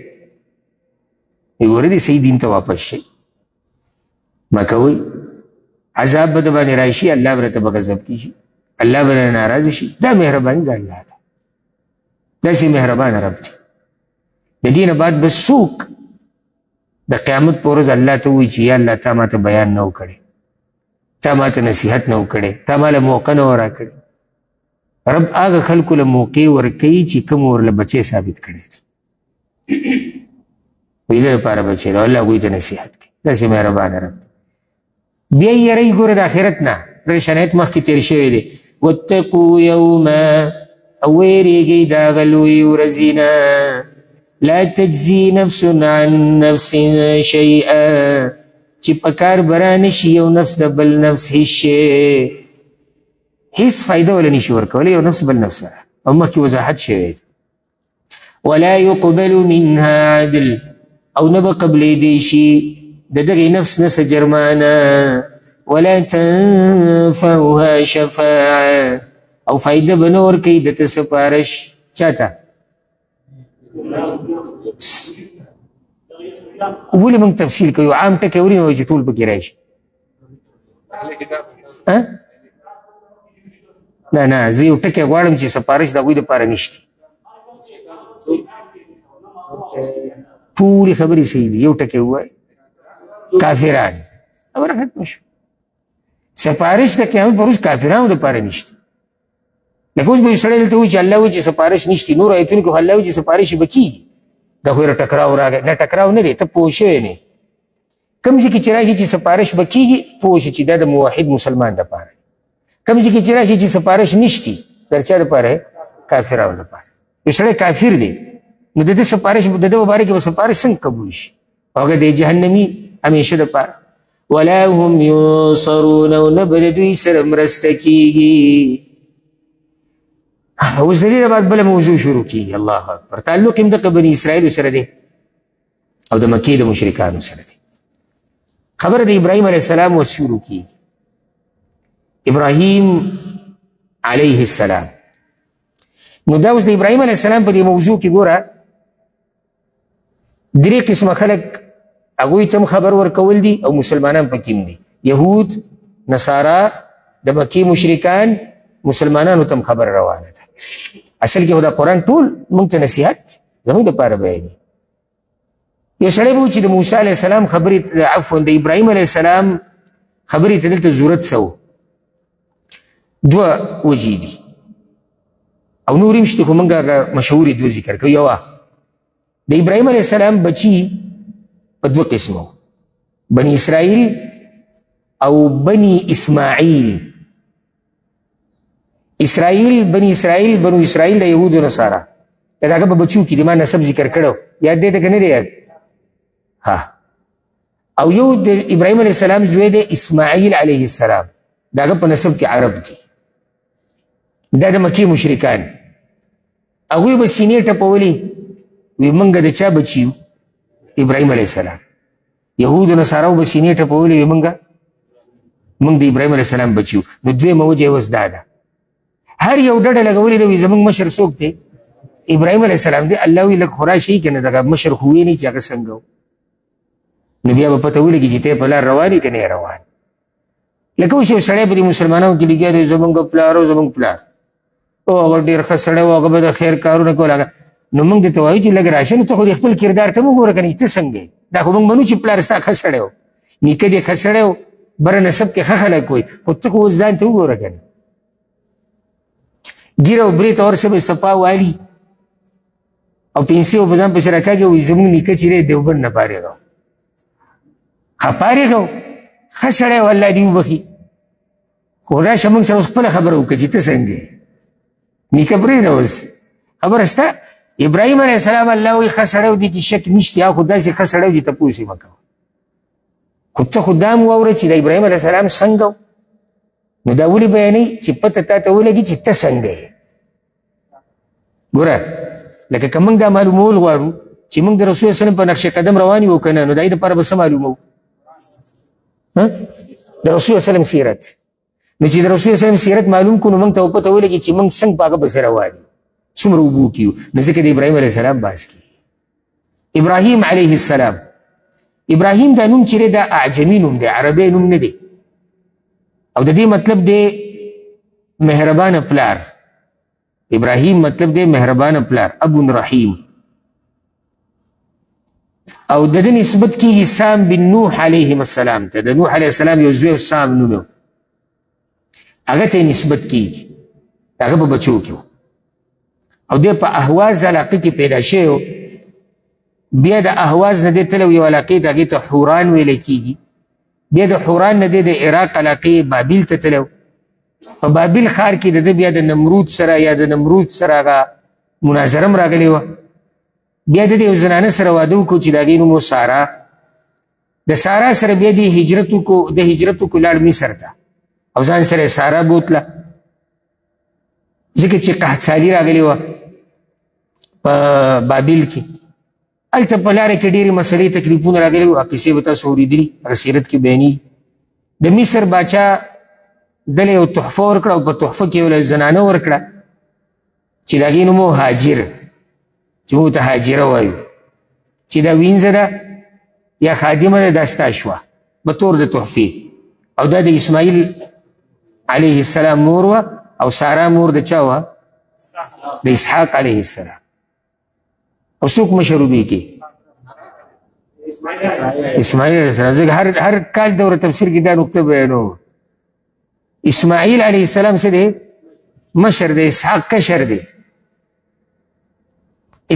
ګوره دې صحیح دین ته واپس شئ، مه کوئ، عذاب به د باندې راشي، الله به راته په غضب کې شي، الله به رانه ناراضه شي. دا مهرباني د الله ده، داسې مهربان رب دی. د دې نه بعد به څوک د قیامت په ورځ الله ته ووایي چې یا الله تا ما ته بیان نه و کړی، تا ما ته نصیحت نه و کړی، تا ما له موقع نه وه راکړې. رب هغه خلکو له موقع ورکوي چې کوم ورله بچی ثابت کړی دی، وایي ده دپاره بچی دی، الله هغوی ته نصیحت کوي. داسې مهربان رب دی. بیا یې یروي ګوره د آخرت نه، دغه شرایط مخکې تېر شوی دی. واتقوا یوما، او وېرېږئ د هغه لویې ورځې نه، لا تجزي نفس عن نفس شیئا، چې په کار به رانه شي یو نفس د بل نفس هېڅ شی، هېڅ فایده وله نشي ورکولی یو نفس بل نفس سره. او مخکې وضاحت شوی دی. ولا يقبل منها عدل، او نه به قبلېدی شي د دغې نفس نه څه جرمانه، ولا تنفعها شفاعه، او فایده به نه ورکوي ده ته سفارش. چا ته؟ ولې موږ تفصیل کوو؟ عام ټکی ولې نه وایو چې ټول پکې راشي؟ نه نه، زه یو ټکی غواړم چې سفارش د هغوی دپاره نشته. ټولې خبرې صحیح دي، یو ټکی ووایي کافران، خبره ختمه شوه. سفارش د قیامت پر ورځ کافرانو دپاره نشته. لکه اوس به یو سړی دلته وایي چې الله وایي چې سفارش نشته، نور آیتونو کې خو الله وایي چې سفارش به کېږي. دا خو یې ټکراو راغی. نه، ټکراو نه دی، ته پوه شوی نه. کوم ځای کې چې راشي چې سفارش به کېږي، پوه شي چې دا د موحد مسلمان دپاره. کوم ځای کې چې راشي چې سفارش نشته، در چا دپاره؟ کافرانو دپاره. یو سړی کافر دی، نو د ده سفارش، د ده په باره کې به سفارش څنګه قبول شي؟ هغه دی جهنمي همیشه دپاره. ولا هم ینصرون، او نه به د دوی سره مرسته کېږي. اوس د دې نه بعد بله موضوع شروع کېږي. الله اکبر. تعلق هم دقه بني اسرائیلو سره دی او د مکې د مشرکانو سره دی. خبره د ابراهیم علیه السلام اوس شروع کېږي. ابراهیم علیه السلام، نو دا اوس د ابراهیم علیه السلام په دې موضوع کې ګوره درې قسمه خلک هغوی ته هم خبر ورکول دي او مسلمانان پکې هم دي. یهود، نصارا، د مکې مشرکان، مسلمانانو ته هم خبر روانه ده. اصل کې خو دا قرآن ټول موږ ته نصیحت زموږ دپاره بیانوي. یو سړی به و چې د موسی علیه السلام خبرې، عفوا د ابراهیم علیه السلام خبرې ته دلته ضرورت څه و؟ دوه وجې دي او نورې هم شته، خو موږ هغه مشهورې دوه ذکر کوو. یوه د ابراهیم علیه السلام بچي په دوه قسمو، بني اسرائیل او بني اسماعیل. اسرائیل، بني اسرائیل، بنو اسرائیل د یهودو نصارا، د هغه په بچو کې دي. ما نسب ذکر کړو، یاد دی ته که نه دی یاد؟ ها. او یو د ابراهیم علیه السلام زوی دی اسماعیل علیه السلام، د هغه په نسب کې عرب دي. دا د مکې مشرکان، هغوی به سینې ټپولې، وی موږ د چا بچي یو؟ ابراهیم علیه السلام. یهودو نصاراو به سینې ټپولې، وی موږ د ابراهیم علیه السلام بچي یو. نو دویمه وجه یې اوس دا ده، هر یو ډډه لګولې ده، وی زموږ مشر څوک دی؟ ابراهیم علیه السلام دی. الله وی لږ خو راشي که نه، دغه مشر خو ویني چې هغه څنګه و، نو بیا به پته ولګي چې ته په لار روان یې که نه روان. لکه اوس یو سړی په دې مسلمانانو کې لګیا دی، زموږ پلار او زموږ پلار، او هغه ډېر ښه سړی و، هغه به د خیر کارونه کول. هغه نو موږ درته وایو چې لږ راشه، نو ته خو دې خپل کردار ته وګوره که نه چې ته څنګه یې. دا خو موږ منو چې پلار ستا ښه سړی و، نیکه دې ښه سړی و، بره نسب کې ښه خلک وایي، خو ته خو اوس ځان ته وګوره که نه. ږیره او برېت هر څه به یې صفا والي او پنسې به په ځان پسې راکاږي، وایي زموږ نیکه چې دی دیوبند نه فارغ و، ښه فارغ و، ښه سړی و، الله دې وبخښي. خو راشه موږ سره اوس خپله خبره وکړه چې ته څنګه یې. نیکه پرېږده اوس خبره سته. ابراهیم علیه السلام الله وایي ښه سړی و، دې کې شک نشته، هغه خو داسې ښه سړی و چې تپوس یې مه کوه. خو ته خو دا هم واوره چې د ابراهیم علیه السلام څنګه و. نو دا ولې بیانوي چې پته تا ته ولګي چې ته څنګه یې. ګوره لکه که موږ دا معلومول غواړو چې موږ د رسول الله په نقش قدم روان یو که نه، نو د هغې دپاره به څه معلوموو؟ د رسول الله سیرت. نو چې د رسول الله سیرت معلوم کړو، نو موږ ته پته ولګي چې موږ څنګه په هغه پسې روان یو، څومره اوبو کې یو. نو ځکه د ابراهیم علیه السلام بحث کېږي. ابراهیم علیه السلام، ابراهیم دا نوم چې دی دا اعجمي نوم دی، عربی نوم نه دی، او د دې مطلب دی مهربانه پلار. ابراهیم مطلب دی مهربانه پلار، ابو رحیم. او د دې نسبت کېږي سام بن نوح علیهم السلام ته. د نوح علیه السلام یو زوی سام نوم و، هغه ته نسبت کېږي، هغه په بچو کې و. او دی په اهواز علاقې کې پیدا شوی و. بیا د اهواز نه دی تللی یو علاقې ته، هغې ته حوران ویل کېږي. بیا د حوران نه دی د عراق علاقې بابل ته تللی. په بابل ښار کې د ده بیا د نمرود سره یا د نمرود سره هغه مناظره هم راغلې وه. بیا د ده یو زنانه سره واده وکړو چې د هغې نوم و سارا. د سارا سره بیا دی هجرت وکړو، د هجرت وکړو لاړ مصر ته، او ځان سره یې سارا بوتله، ځکه چې قحط سالي راغلې وه په بابل کې. هلته په لاره کې ډېرې مسلې تکلیفونه راغلي وو، قصې به تاسو اورېدلي، هغه سیرت کې بیانېږي. د مصر باچا دله یو تحفه ورکړه، او په تحفه کې یې له زنانه ورکړه چې د هغې نوم و هاجر، چې موږ ته هاجره وایو، چې دا وینځه ده یا خادمه ده، دا ستا شوه به تور د تحفې. او دا د اسماعیل علیه السلام مور وه، او سارا مور د چا وه؟ د اسحاق علیه السلام. او څوک مشر دوی کې؟ اسماعیل علیه السلام. ځکه هر کال دوره تفسیر کې دا نقطه بیانوم. اسماعیل علیه السلام څه دی؟ مشر دی، اسحاق کشر دی.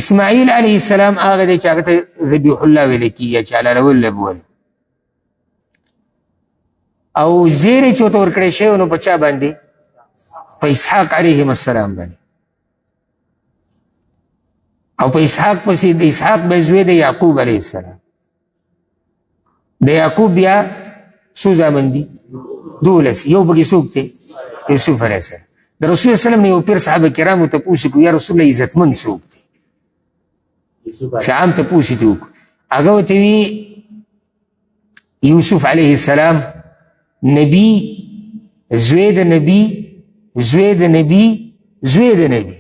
اسماعیل علیه السلام هغه دی چې هغه ته ذبیح الله ویل کېږي، چې حلالول له بولي. او زیری چې ورته ورکړی شوی نو په چا باندې؟ په اسحاق علیهم السلام باندې. او په اسحاق پسې د اسحاق به زوی د یعقوب علیه السلام. د یعقوب بیا څو زامن دي؟ 12. یو پکې څوک دی؟ یوسف علیه السلام. د رسول الله صلی الله علیه وسلم یو پیر صحابه کرامو تپوس وکړو، یا رسول الله عزتمن څوک دی؟ چې عام تپوس یې وکړو، هغه ورته وي یوسف علیه السلام نبی، زوی د نبی، زوی د نبی، زوی د نبی،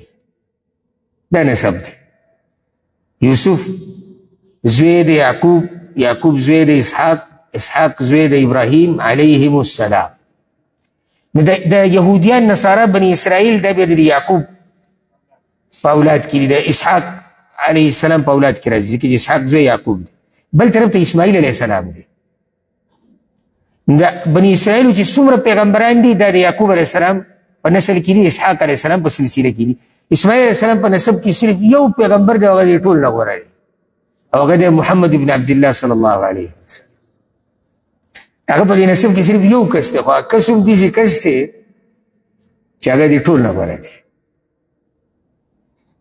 دا نسب دی. یوسف زوی د یعقوب، یعقوب زوی د اسحاق، اسحاق زوی د ابراهیم علیهم السلام. نو د یهودیان نصارا بني اسرائیل دا بیا د یعقوب په اولاد کې دي، د اسحاق علیه السلام په اولاد کې راځي، ځکه چې اسحاق زوی یعقوب دی. بل طرف ته اسماعیل علیه السلام دی. د بني اسرائیلو چې څومره پیغمبران دي دا د یعقوب علیه السلام په نسل کې دي، اسحاق علیه السلام په سلسله کې دي. اسماعیل علیه السلام په نسب کې صرف یو پیغمبر دی، هغه د ټول نه غوره دی، او هغه دی محمد بن عبدالله صلی الله علیه وسلم. هغه په دې نسب کې صرف یو کس دی، خو هغه کس هم داسې کس دی چې هغه د ټول نه غوره دی.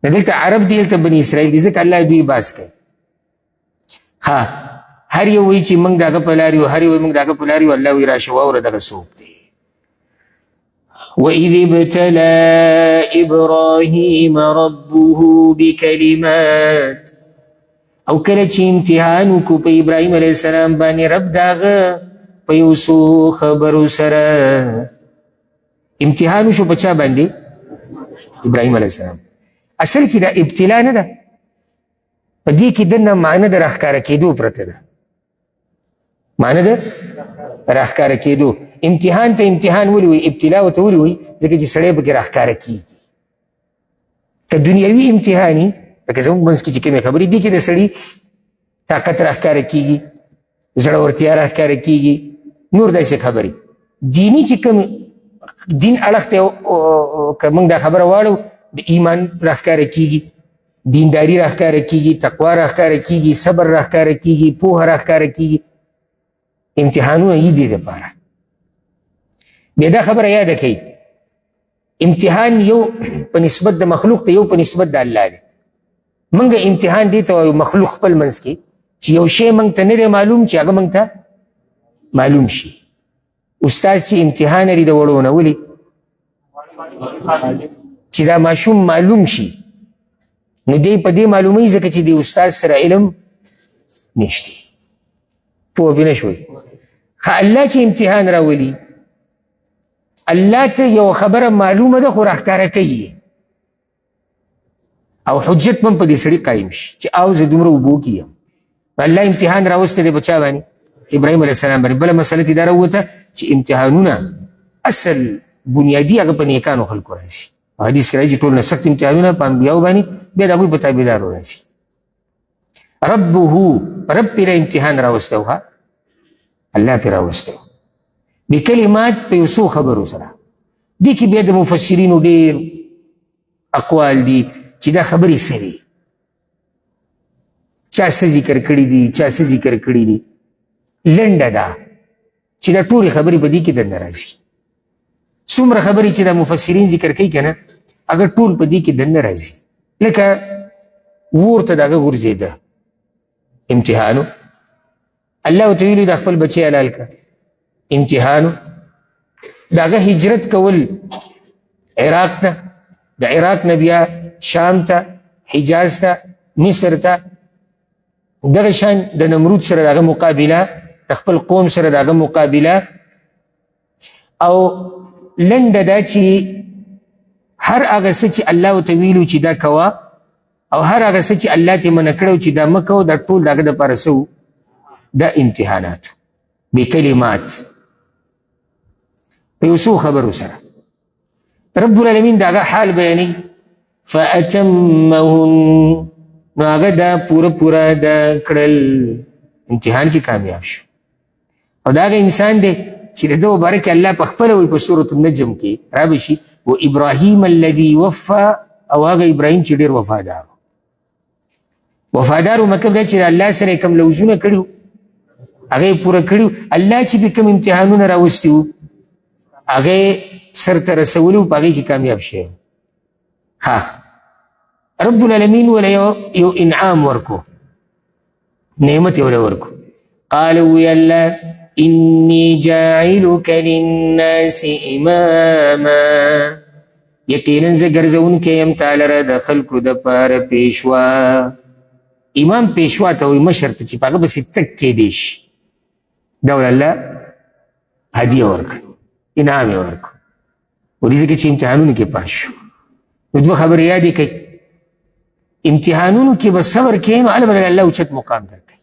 نو دلته عرب دي، دلته بني اسرائیل دي، ځکه الله دوی باس کوي. ها، هر یو وایي چې موږ د هغه په لار یو، هر یو وایي موږ د هغه په لار یو. الله وایي راشه واوره دغه څوک دی. وإذ ابتلى إبراهيم ربه بكلمات، او کله چې امتحان وکړو په ابراهیم علیه السلام باندې رب د هغه په یو څو خبرو سره. امتحان وشو په چا باندې؟ ابراهیم علیه السلام. اصل کې دا ابتلا نه ده، په دې کې دننه معنی د راښکاره کېدو پرته ده، معنی ده راښکاره کېدو. امتحان ته امتحان ولې وایي؟ ابتلا ورته ولې وایي؟ ځکه چې سړی پکې راښکاره کېږي. که دنیوي امتحاني، لکه زموږ منځ کې چې کومې خبرې دي، کې د سړي طاقت راښکاره کېږي، زړورتیا راښکاره کېږي، نور داسې خبرې. دیني چې کوم دین اړخ ته که موږ دا خبره واړو، د ایمان راښکاره کېږي، دینداری راښکاره کېږي، تقوا راښکاره کېږي، صبر راښکاره کېږي، پوهه راښکاره کېږي. امتحانونه یې دې دپاره. بیا دا خبره یاده کړئ، امتحان یو په نسبت د مخلوق ته، یو په نسبت د الله دی. موږ امتحان دې ته وایو مخلوق خپل منځ کې چې یو شی موږ ته نه دی معلوم، چې هغه موږ ته معلوم شي. استاد چې امتحان لري د وړو نه، ولې؟ چې دا ماشوم معلوم شي، نو دی په دې معلوموي ځکه چې د استاد سره علم نشته. پوه پرې نه شوئ؟ ښه، الله چې امتحان راولي، الله ته یو خبره معلومه ده خو راښکاره کوي، او حجت هم په دې سړي قایم شي چې او زه دومره اوبو کې یم. الله امتحان راوستی دی په چا باندې؟ ابراهیم علیه السلام باندې. بله مسله ترې دا راووته چې امتحانونه اصل بنیادي هغه په نیکانو خلکو راځي. حدیث کې راځي چې ټول نه سخت امتحانونه په انبیاو باندې، بیا د هغوی په تابعدارو راځي. ربه، رب پرې دا امتحان راوستی و، الله پرې راوستی و بکلمات، په یو څو خبرو سره. دې کې بیا د مفسرینو ډېر اقوال دي چې دا خبرې څه دي، چا څه ذکر کړي دي، چا څه ذکر کړي دي. لنډه ده چې دا ټولې خبرې په دې کې دننه راځي. څومره خبرې چې دا مفسرین ذکر کوي که نه، هغه ټول په دې کې دننه راځي. لکه ور ته د هغه غورځېده امتحانو، الله ورته ویلي دا خپل بچی حلال کړه، امتحانو. د هغه هجرت کول عراق ته، د عراق نه بیا شام ته، حجاز ته، مصر ته، دغه شان د نمرود سره د هغه مقابله، د خپل قوم سره د هغه مقابله. او لنډه دا چې هر هغه څه چې الله ورته ویلو چې دا کوه، او هر هغه څه چې الله ترې منع کړی چې دا مه کوه، دا ټول د هغه دپاره څه وو؟ دا امتحانات بکلمات، په یو څو خبرو سره. رب العالمین د هغه حال بیانوي، فأتمهن، نو هغه دا پوره پوره دا کړل، امتحان کې کامیاب شو. او دا هغه انسان دی چې د ده مبارک الله په خپله وایي په سورة النجم کې را به شي، و ابراهیم الذي وفا، او هغه ابراهیم چې ډېر وفادار و. وفادار و مطلب دا چې د الله سره یې کوم لوزونه کړي وو هغه یې پوره کړي وو، الله چې پرې کوم امتحانونه راوستي وو هغه یې سرته رسولي وو، په هغې کې کامیاب شوی. ها، رب العالمین وله یو انعام ورکو، نعمت یې وله ورکو. قال وی الله انی جاعلک للناس اماما، یقینا زه ګرځوونکی یم تا لره د خلکو دپاره پیشوا. امام پیشوا ته وایي، مشر ته، چې په هغه پسې تک کېدی شي. دا ول الله هدیه ورکړه، انعام یې ورکړ. ولې؟ ځکه چې امتحانونو کې پاس شو. نو دوه خبرې یادې کړئ، امتحانونو کې به صبر کوې نو هله به الله اوچت مقام درکوي.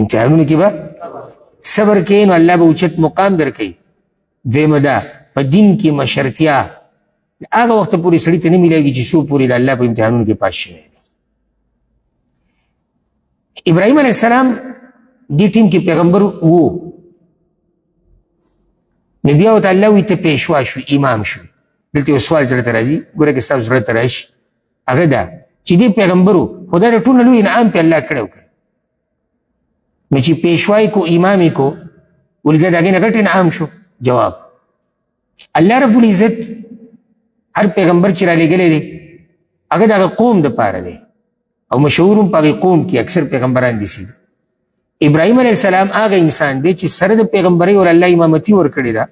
امتحانونو کې به صبر کوې نو الله به اوچت مقام درکوي. دویمه دا په دین کې مشرتیا هغه وخته پورې سړي ته نه میلاویږي چې څو پورې د الله په امتحانونو کې پاس شوی دی. ابراهیم علیه السلام دې ټیم کې پیغمبر وو، نو بیا ورته الله وایي ته پیشوا شوې، امام شوې. دلته یو سوال زړه ته راځي، ګوره که ستاسو زړه ته راشي، هغه دا چې دې پیغمبرو خو دا د ټولو لوی انعام پې الله کړی وکړ، نو چې پیشوا یې کو امام یې کو، ولې دا د هغې نه غټ انعام شو؟ جواب، الله رب العزت هر پیغمبر چې رالیږلی دی هغه د هغه قوم دپاره دی، او مشهور هم په هغې قوم کې اکثر پیغمبران دي. سي ابراهیم علیه السلام هغه انسان دی چې سره د پیغمبرۍ ور الله امامتي ورکړې ده،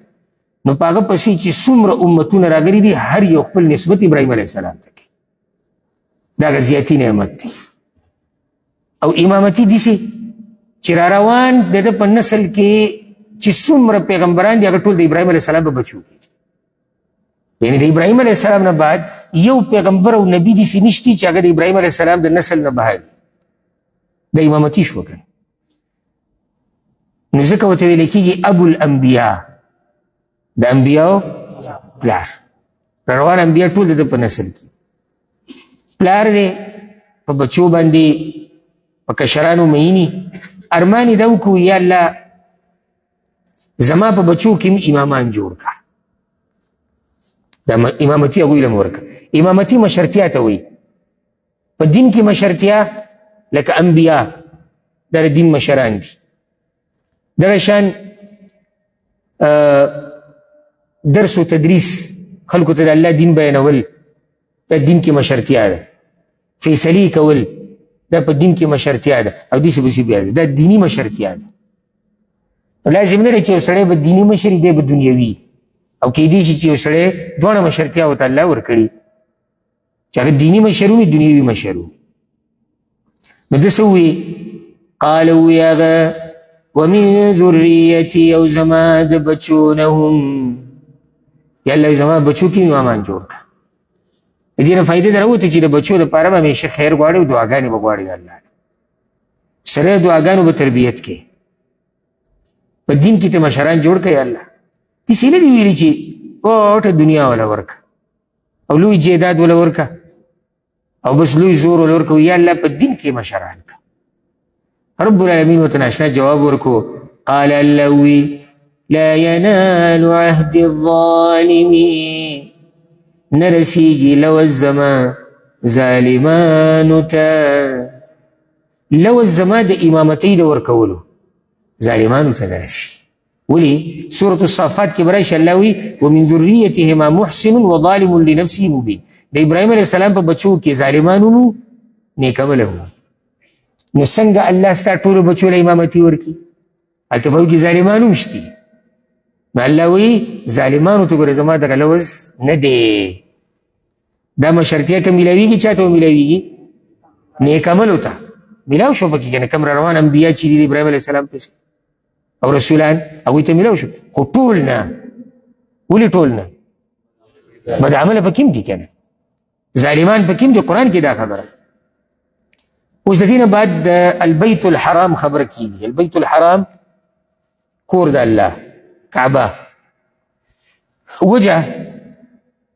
نو په هغه پسې چې څومره امتونه راغلي دي هر یو خپل نسبت ابراهیم علیه السلام ته کوي. دا هغه زیاتي نعمت دی. او امامتي داسې چې را روان د ده په نسل کې چې څومره پیغمبران دي هغه ټول د ابراهیم علیه السلام په بچو کې دي. یعنی د ابراهیم علیه السلام نه بعد یو پیغمبر او نبي داسې نشتي چې هغه د ابراهیم علیه السلام د نسل نه بهر وي. دا امامتي شوه که نه. نو ځکه ورته ویل کېږي ابو الانبیا، د انبیاو پلار. روان انبیا ټول د ده په نسل کې پلار دی، په بچو باندې په کشرانو میني. ارمان یې دا وکړو یا الله زما په بچو کې هم امامان جوړ کړه. دا امامتي هغوی له ورکړه. امامتي مشرتیا ته وایي. په دین کې مشرتیا لکه انبیا دا د دین مشران دي. دغه شان درس و تدریس، خلکو ته د الله دین بیانول دا دین کې مشرتیا ده. فیصلې کول دا په دین کې مشرتیا ده، او داسې پسې بیا دا دیني مشرتیا ده. لازم نه ده چې یو سړی به دیني مشر وي دی به دنیوي، او کیدای شي چې یو سړی دواړه مشرتیا ورته الله ورکړي، چې هغه دیني مشر وي دنیوي مشر وي. نو ده څه وویل؟ قال وویل هغه ومن ذریتي، او زما د بچو نه هم، یا الله زما بچو کې امامان جوړ کړه. د دې نه فایده دروته چې د بچو دپاره به همیشه خیر غواړي او دعاګانې به غواړي د الله سره، دعاګانو به تربیت کوي. په دین کې ته مشران جوړ کړه یا الله. داسې نه دي ویلي چې غټه دنیا وله ورکړه او لوی جایداد وله ورکړه او بس لوی زور وله ورکړه، یا الله په دین کې مشران کړه. رب العالمین ورته ناشنا جواب ورکړو، قال الله وی لا ينال عهد الظالمین، نه رسیږي لوز زما ظالمانو ته. لوز زما د امامتۍ د ورکولو ظالمانو ته نه رسي. ولې؟ سورة الصافات کې به راشي الله وی ومن ذریتهما محسن وظالم لنفسه مبین. د ابراهیم علیه السلام په بچو کې ظالمانو مو نیک عمله وو. نو څنګه الله ستا ټولو بچو له امامتي ورکړي؟ هلته به کې ظالمان هم شتي. نو الله وایي ظالمانو ته ګوره زما دغه لوز نه دی. دا مشرتیا که میلاویږي چا ته میلاویږي؟ نیک عملو ته میلاو شو پکې که نه. کوم روان انبیا چې دي د ابراهیم علیه السلام پسې او رسولان هغوی ته میلاو شو، خو ټول نه. ولې ټول نه؟ بد عمله پکې هم دي که نه، ظالمان پکې هم دي. قرآن کې دا خبره. اوس د دې نه بعد د البیت الحرام خبره کیږي. البیت الحرام کور د الله، کعبه. وجه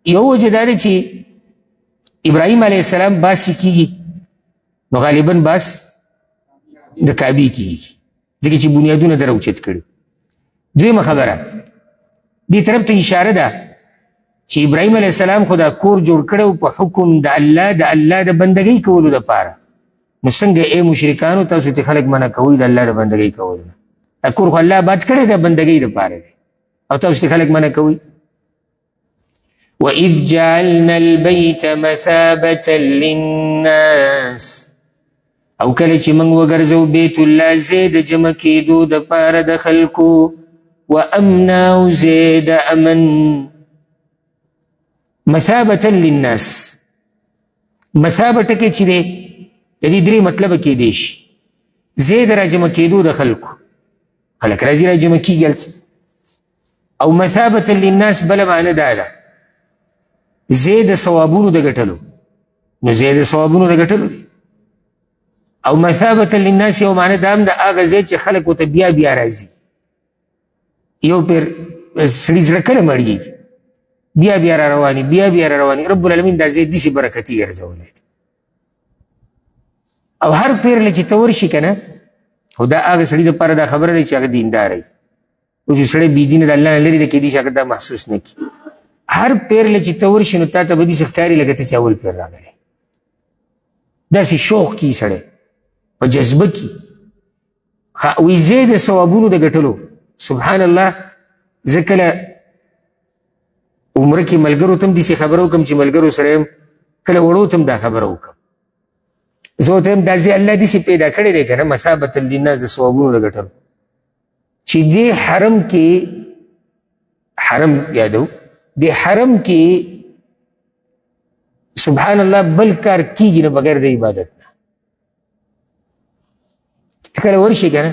یو وجه دا ده چې ابراهیم علیه السلام باس کیږي، نو غالبا باس د کعبې کیږي، ځکه چې بنیادونه در اوچت کړي. دویمه خبره دې طرف ته اشاره ده چې ابراهیم علیه السلام خو دا کور جوړ کړی په حکم د الله، د الله د بندګۍ کولو دپاره. نو څنګه ای مشرکانو تاسو ته خلک منع کوئ د الله د بندګۍ کولو نه؟ دا کور خو الله آباد کړی د بندګۍ دپاره دی، او تاسو ته خلک منع کوئ. وَإِذْ جَعَلْنَا الْبَيْتَ مَثَابَةً لِلنَّاسِ، او کله چې موږ وګرځو بیت الله ځای د جمع کېدو دپاره د خلکو، وأمنا او ځای د امن. مثابة للناس، مثابه ټکی چې دی د دې درې مطلبه کېدی شي. ځای د راجمع کېدو د خلکو، خلک راځي راجمع کېږي هلته. او مثابة للناس بله معنی دا ده ځای د ثوابونو د ګټلو، نو ځای د ثوابونو د ګټلو دی. او مثابة للناس یو معنی دا هم ده هغه ځای چې خلک ورته بیا بیا راځي. یو پیر سړي زړه کله مړېږي، بیا بیا را رواني، بیا بیا را رواني. رب العالمین دا ځای داسې برکتي ګرځولی دی. او هر پیر له چې ته ورشي که نه، خو دا هغه سړي دپاره دا خبره ده چې هغه دیندار وي. اوس چې سړی بې دینه د الله نه لرې دی، کېدای شي هغه دا محسوس نه کړي. هر پیر له چې ته ورشې نو تا ته به داسې ښکاري لکه ته چې اول پیر راغلی، داسې شوق کي سړی په جذبه کي. وایي ځای د ثوابونو د ګټلو. سبحان الله، زه کله عمره کې ملګرو ته هم داسې خبره وکړم چې ملګرو سره یم، کله وړو ته هم دا خبره وکړم، زه ورته وایم دا ځای الله داسې پیدا کړی دی که نه، مثابة للناس د ثوابونو د ګټلو، چې دې حرم کې، حرم یادو، دې حرم کې سبحان الله بل کار کېږي نه بغیر د عبادت نه. ته کله ورشې که نه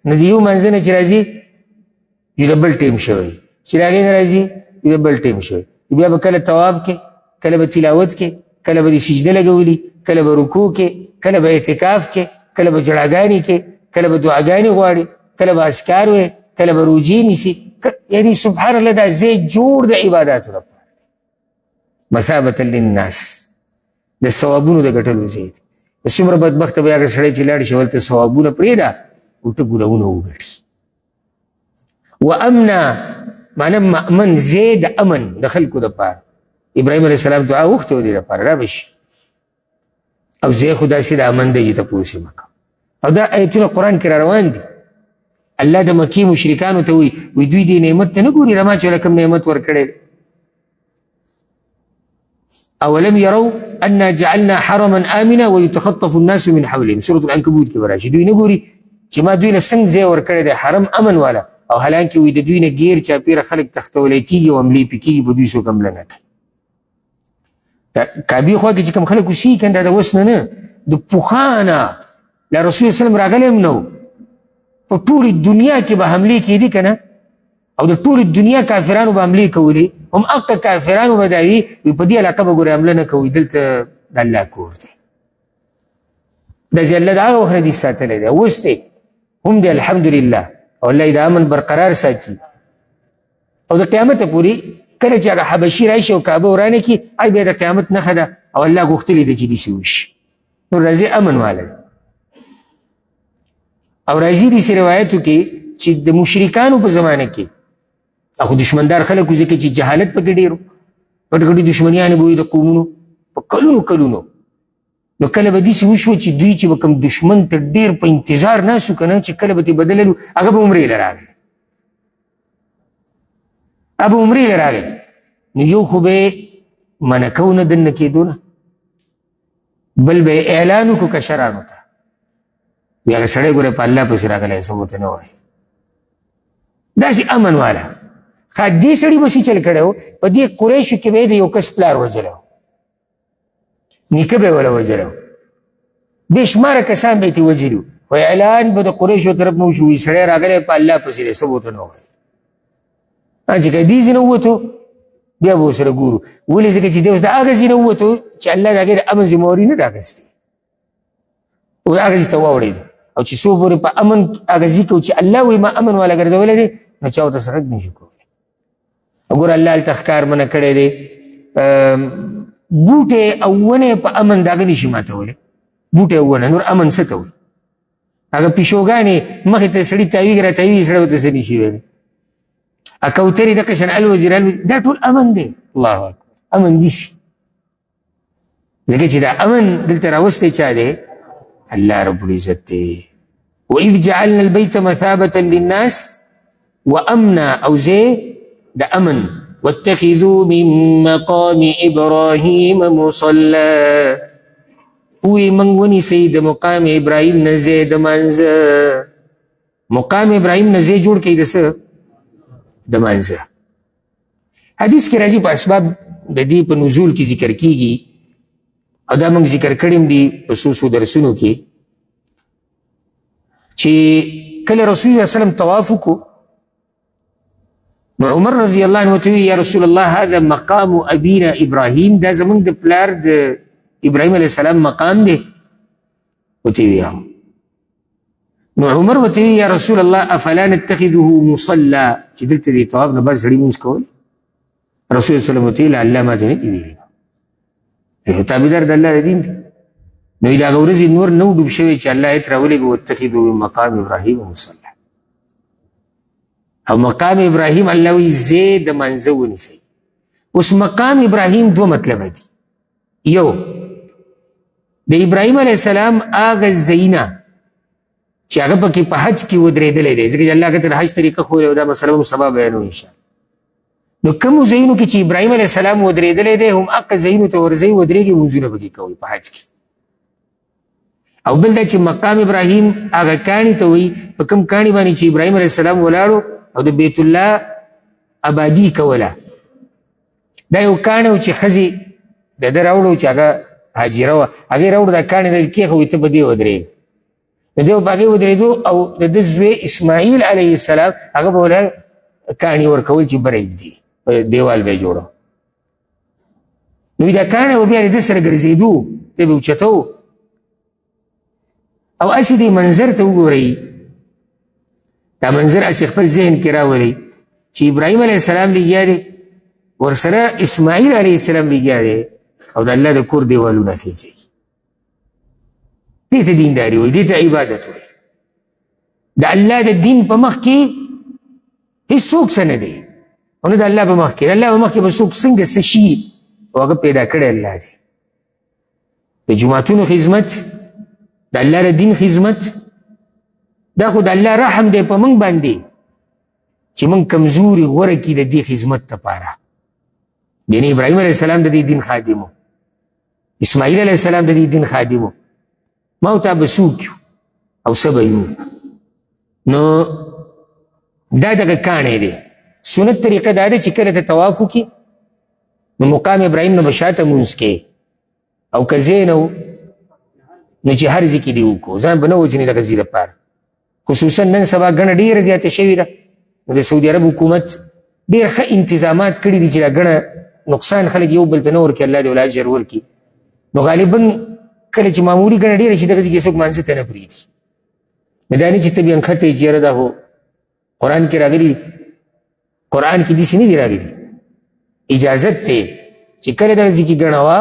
نو د یو منځ نه چې راځي یو د بل ټیم شوی، چې د هغې نه راځي یو د بل ټیم شوی، بیا به کله طواف کې، کله به تلاوت کې، کله به د سجده لګولي، کله به رکوع کې، کله به اعتکاف کې، کله به جړاګانې کې، کله به دعاګانې غواړي، کله به اذکار وې، کله به روژې نیسي. یعنی سبحان الله دا ځای جوړ د عباداتو لپاره دی، مثابة للناس، د ثوابونو د ګټلو ځای دی. څومره بدبخته به هغه سړی چې لاړ شي هلته ثوابونه پرېږده الټه ګناهونه وګټي. وامنا معنی مأمن، ځای د امن د خلکو دپاره. ابراهیم علیه السلام دعا وغوښته دې دپاره را به شي، او ځای خو داسې د امن دی چې تپوس یې مه کوه. او دا ایتونه قرآن کې را روان دي. الله د مکې مشرکانو ته وایي، وایي دوی دې نعمت ته نه ګوري، ما چې ورله کوم نعمت ورکړی دی. اولم يروا انا جعلنا حرما امنا ويتخطف الناس من حولهم، سورة العنكبوت کې به راشي. دوی نه ګوري چې ما دوی له څنګه ځای ورکړی دی، حرم امن والا، او حالانکه وایي د دوی نه ګیر چاپېره خلک تښتولی کېږي او حملې پرې کېږي، په دوی څوک حمله نه کوي. د کعبې خوا کې چې کوم خلک اوسېږي که نه، دا د اوس نه نه، د پخوا نه لا رسول الله صلی الله علیه وسلم راغلی هم نه و، په ټولې دنیا کې به حملې کېدې که نه، او د ټولې دنیا کافرانو به حملې کولې، هم هغه کافرانو به دا وي وي په دې علاقه به ګورې حمله نه کوي، دلته د الله کور دی. دا ځای الله د هغه وخت نه دی ساتلی دی، اوس دی هم دی الحمدلله، او الله یې د امن برقرار ساتي. او د قیامته پورې کله چې هغه حبشي راشي او کعبه ورانه کړي، هغه بیا د قیامت نښه ده، او الله غوښتلې ده چې داسې وشي. نو راځي امن والی. او راځي داسې روایتو کې چې د مشرکانو په زمانه کې خو دشمندار خلک وو، ځکه چې جهالت پکې ډېر و، غټ غټې دشمنیانې به وي د قومونو په کلونو کلونو. نو کله به داسې وشوه چې دوی چې به کوم دشمن ته ډېر په انتظار ناست وو که نه، چې کله به ترې بدللو هغه به عمرې له راغی، هغه به عمرې له راغی. نو یو خو به یې منع کو نه دننه کېدو نه، بل به یې اعلان وکړو کشرانو ته، وی هغه سړی ګوره په الله پسې راغلی، څه ورته نه وایي، داسې امن والا. ښه دې سړي به څه چل کړی و، په دې قریشو کې به یې د یو کس پلار وژلی و، نیکه به یې وله وژلی و، بې شماره کسان به یې ترې وژلي وو، خو اعلان به د قریشو طرف نه وشو، وایي سړی راغلی په الله پسې دی، څه ورته نه وایي. چې که دې ځای نه ووتو بیا به ورسره ګورو. ولې؟ ځکه چې دی اوس د هغه ځای نه ووتو چې الله د هغې د امن ذمهواري نه ده اخیستې، او هغه ځای ته واوړېد، او چې څو پورې په امن هغه ځای کې چې الله وایي ما امن والا ګرځولی دی، نو چا ورته څه غږ نه شي کولی. وګوره الله هلته ښکار منع کړی دی، بوټی او ونې په امن د هغه نه شي ماتولی، بوټی او ونه نور امن څه ته وایي؟ هغه پیشوګانې مخې ته سړي تاویږي را تاویږي، سړی ورته څه نه شي ویلی. کوترې دقه شان الوزي الوزي، دا ټول امن دی. الله اکبر، امن دي شي، ځکه چې دا امن دلته راوستی چا دی؟ الله رب العزت دی. وإذ جعلنا البيت مثابة للناس وأمنا، أو زي د أمن، واتخذوا من مقام إبراهيم مصلى، وی منګ ونیسئ د مقام ابراهیم نه ځای د مانځه. مقام ابراهیم نه ځای جوړ کړئ د څه؟ د مانځه. حدیث کې راځي په اسباب د دې په نزول کې ذکر کیږي، او دا موږ ذکر کړي هم دي په څو څو درسونو کې، چې کله رسول الله صلی الله علیه وسلم طواف وکړو، نو عمر رضی الله عنه ورته وویل، یا رسول الله هذا مقام ابینا ابراهیم، دا زموږ د پلار د ابراهیم علیه السلام مقام دی. ورته وویل، نو عمر ورته وویل، یا رسول الله افلا نتخذه مصلى، چې دلته د طواف نه بعد سړي لمونځ کول. رسول الله صلی الله علیه وسلم ورته وویل، الله ما ته نه دي ویلي، یو تابعدار د الله د دین دی. نو د هغه ورځې نور نه و ډوب شوی چې الله یې راولېږه، واتخذوا من مقام ابراهیم مصلى. او مقام ابراهیم الله وایي ځای د مانځه ونیسئ. اوس مقام ابراهیم دوه مطلبه دي. یو د ابراهیم علیه السلام هغه ځایونه چې هغه پکې په حج کې ودرېدلی دی، ځکه چې الله هغه ته د حج طریقه ښوولې او دا مسله هم سبا بیانوو انشاءالله. نو کومو ځایونو کې چې ابراهیم علیه السلام ودرېدلی دی هم هغه ځایونو ته ورځئ، ودرېږئ، لمونځونه پکې کوئ په حج کې. او بل دا چې مقام ابراهیم هغه کاڼي ته وایي په کوم کاڼي باندې چې ابراهیم علیه السلام ولاړو او د بیت الله آبادي کوله. دا یو کاڼی و چې ښځې د ده راوړو چې هغه هاجره وه، هغې راوړو دا کاڼی داسې کېښوی، ته په دې ودرېږه. د دې په هغې ودرېدو او د ده زوی اسماعیل علیه السلام هغه به ورله کاڼي ورکول چې بره ږدي، په دیوال به یې جوړو. نو دا کاڼی به بیا له ده سره ګرځېدو، دی به اوچتو. او هسې دې منظر ته وګورئ، دا منظر هسې خپل ذهن کې راولئ چې ابراهیم علیه السلام لګیا دی، ورسره اسماعیل علیه السلام لګیا دی او د الله د کور دیوالونه خېژوي. دې ته دینداري وایي، دې ته عبادت وایي. د الله د دین په مخ کې هېڅوک څه نه دی، او نه د الله په مخ کې. د الله په مخ کې به څوک څنګه څه شي او هغه پیدا کړی الله دی. د جوماتونو خدمت، د الله د دین خدمت، دا خو د الله رحم دی په موږ باندې چې موږ کمزوري غوره کړي د دې خدمت لپاره. یعنې ابراهیم علیه السلام د دې دین خادم و، اسماعیل علیه السلام د دې دین خادم و، ما او تا به څوک یو او څه به یو. نو دا دغه کاڼی دی. سنت طریقه دا ده چې کله ته طواف وکړي نو مقام ابراهیم نه به شاته لمونځ کوې، او که ځای نه و نو چې هر ځای کې دې وکړو، ځان به نه وژنې دغه ځای لپاره. خصوصا نن سبا ګڼه ډېره زیاته شوې ده، نو د سعودي عرب حکومت ډېر ښه انتظامات کړي دي چې دا ګڼه نقصان خلک یو بل ته نه ورکړي، الله دې ولا اجر ورکړي. نو غالبا کله چې معمولي ګڼه ډېره شي دغه ځای کې څوک لمانځه ته نه پرېږدي. نو دا نه چې ته بیا نښته یې چې یاره دا خو قرآن کې راغلي، قرآن کې داسې نه دي راغلي، اجازت دی چې کله دغه ځای کې ګڼه وه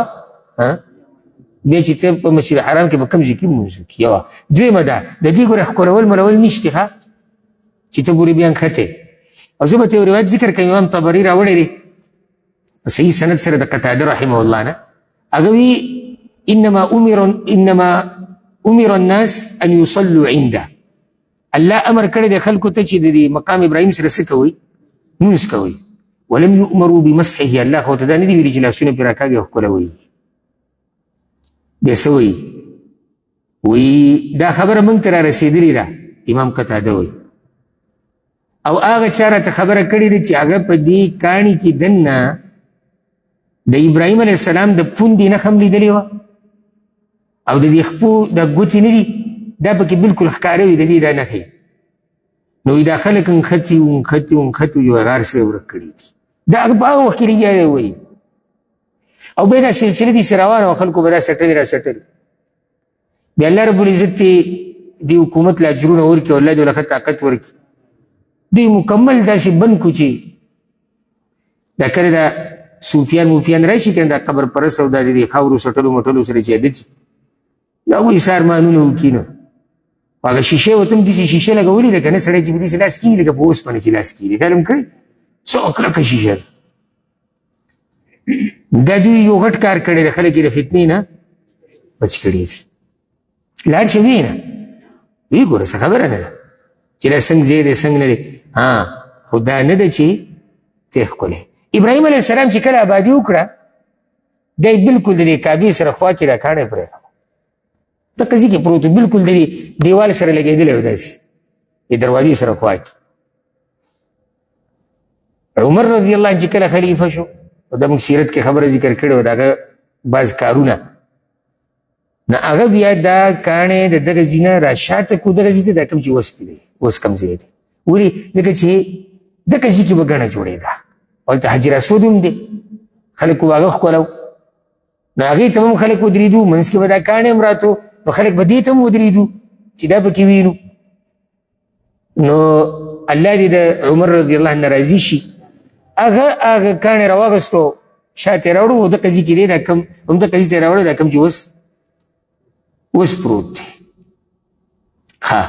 بیا چې ته په مسجد حرام کې به کوم ځای کې لمونځ وکړي. یوه دویمه ده د دې ګوره ښکلول ملول نشته ښه چې ته ګورې بیا نښتې. او زه به ته یو روایت ذکر کوم، امام طبري راوړی دی په صحیح سند سره د قتاده رحمه الله نه، هغه وی انما امر الناس ان يصلوا عنده. الله امر کړی دی خلکو ته چې د دې مقام ابراهیم سره څه کوئ، لمونځ کوئ. ولم یؤمروا بمسحه، الله خو ته دا نه دي ویلي چې لاسونه پرې راکاږي او ښکلوئ. بیا څه وایي؟ وایي دا خبره موږ ته را رسېدلې ده، امام قتاده وایي، او هغه چا راته خبره کړې ده چې هغه په دې کاڼي کې دننه د ابراهیم علیه السلام د پوندې نښه هم لیدلې وه، او د دې خپو د ګوتې نه دي دا پکې بالکل ښکاره وي د دې دا نښې. نو دا خلک نښتي وو نښتي وو نښتي وو، یو غار سره ورک کړي دي. دا هغه په هغه وخت کې لګیا دی وایي. او بیا دا سلسله دي روانه وه، خلکو به دا څټلې را څټلې. بیا الله رب العزت دې حکومت له اجرونه ورکړي او الله دې ورله ښه طاقت ورکړي، دوی مکمل داسې بند کړو چې دا کله دا صوفیان موفیان راشي که نه، دا قبر پرست او دا د دې خاورو څټلو مټلو سره چې عادت دا هغوی څه ارمانونه وکړي. نو هغه شیشه ورته هم داسې شیشه لګولې ده که نه، سړی چې په داسې لاس کښېني لکه په اوسپنه چې لاس کښېني، خیال هم کړی څو کلکه شیشه ده. دا دوی یو غټ کار کړی دی، خلک یې د فتنې نه بچ کړي دي. لاړ شه ویې نه ویې ګوره، څه خبره نه ده چې دا څنګه ځای دی څنګه نه دی. ها خو دا نه ده چې ته ښکلی. ابراهیم علیه السلام چې کله آبادي وکړه، دی بالکل د دې کعبې سره خوا کې دا کاڼی پرېښود، دقه ځای کې پروت و، بالکل د دې دیوال سره لګېدلی و، داسې د دروازې سره خوا کې. عمر رضی الله عنه چې کله خلیفه شو، او دا موږ سیرت کې خبره ذکر کړې وه، د هغه بعض کارونه، نو هغه بیا دا کاڼی د دغه ځای نه را شاته کړو، دغه ځای ته دا کوم چې اوس کې دی، اوس کوم ځای دی، ولې؟ ځکه چې دغه ځای کې به ګڼه جوړېده، هلته حجر اسود هم دی، خلکو به هغه ښکلو، نو هغې ته به هم خلک ودرېدو، منځ کې به دا کاڼی هم راتو، نو خلک به دې ته هم ودرېدو چې دا پکې وینو. نو الله دې د عمر رضی الله عنه راضي شي، هغه هغه کاڼی راواغستو، شاته یې راوړو، دقه ځای کې دی، دا کوم همدقه ځای ته یې راوړو، دا کوم چې اوس پروت دی. ښه،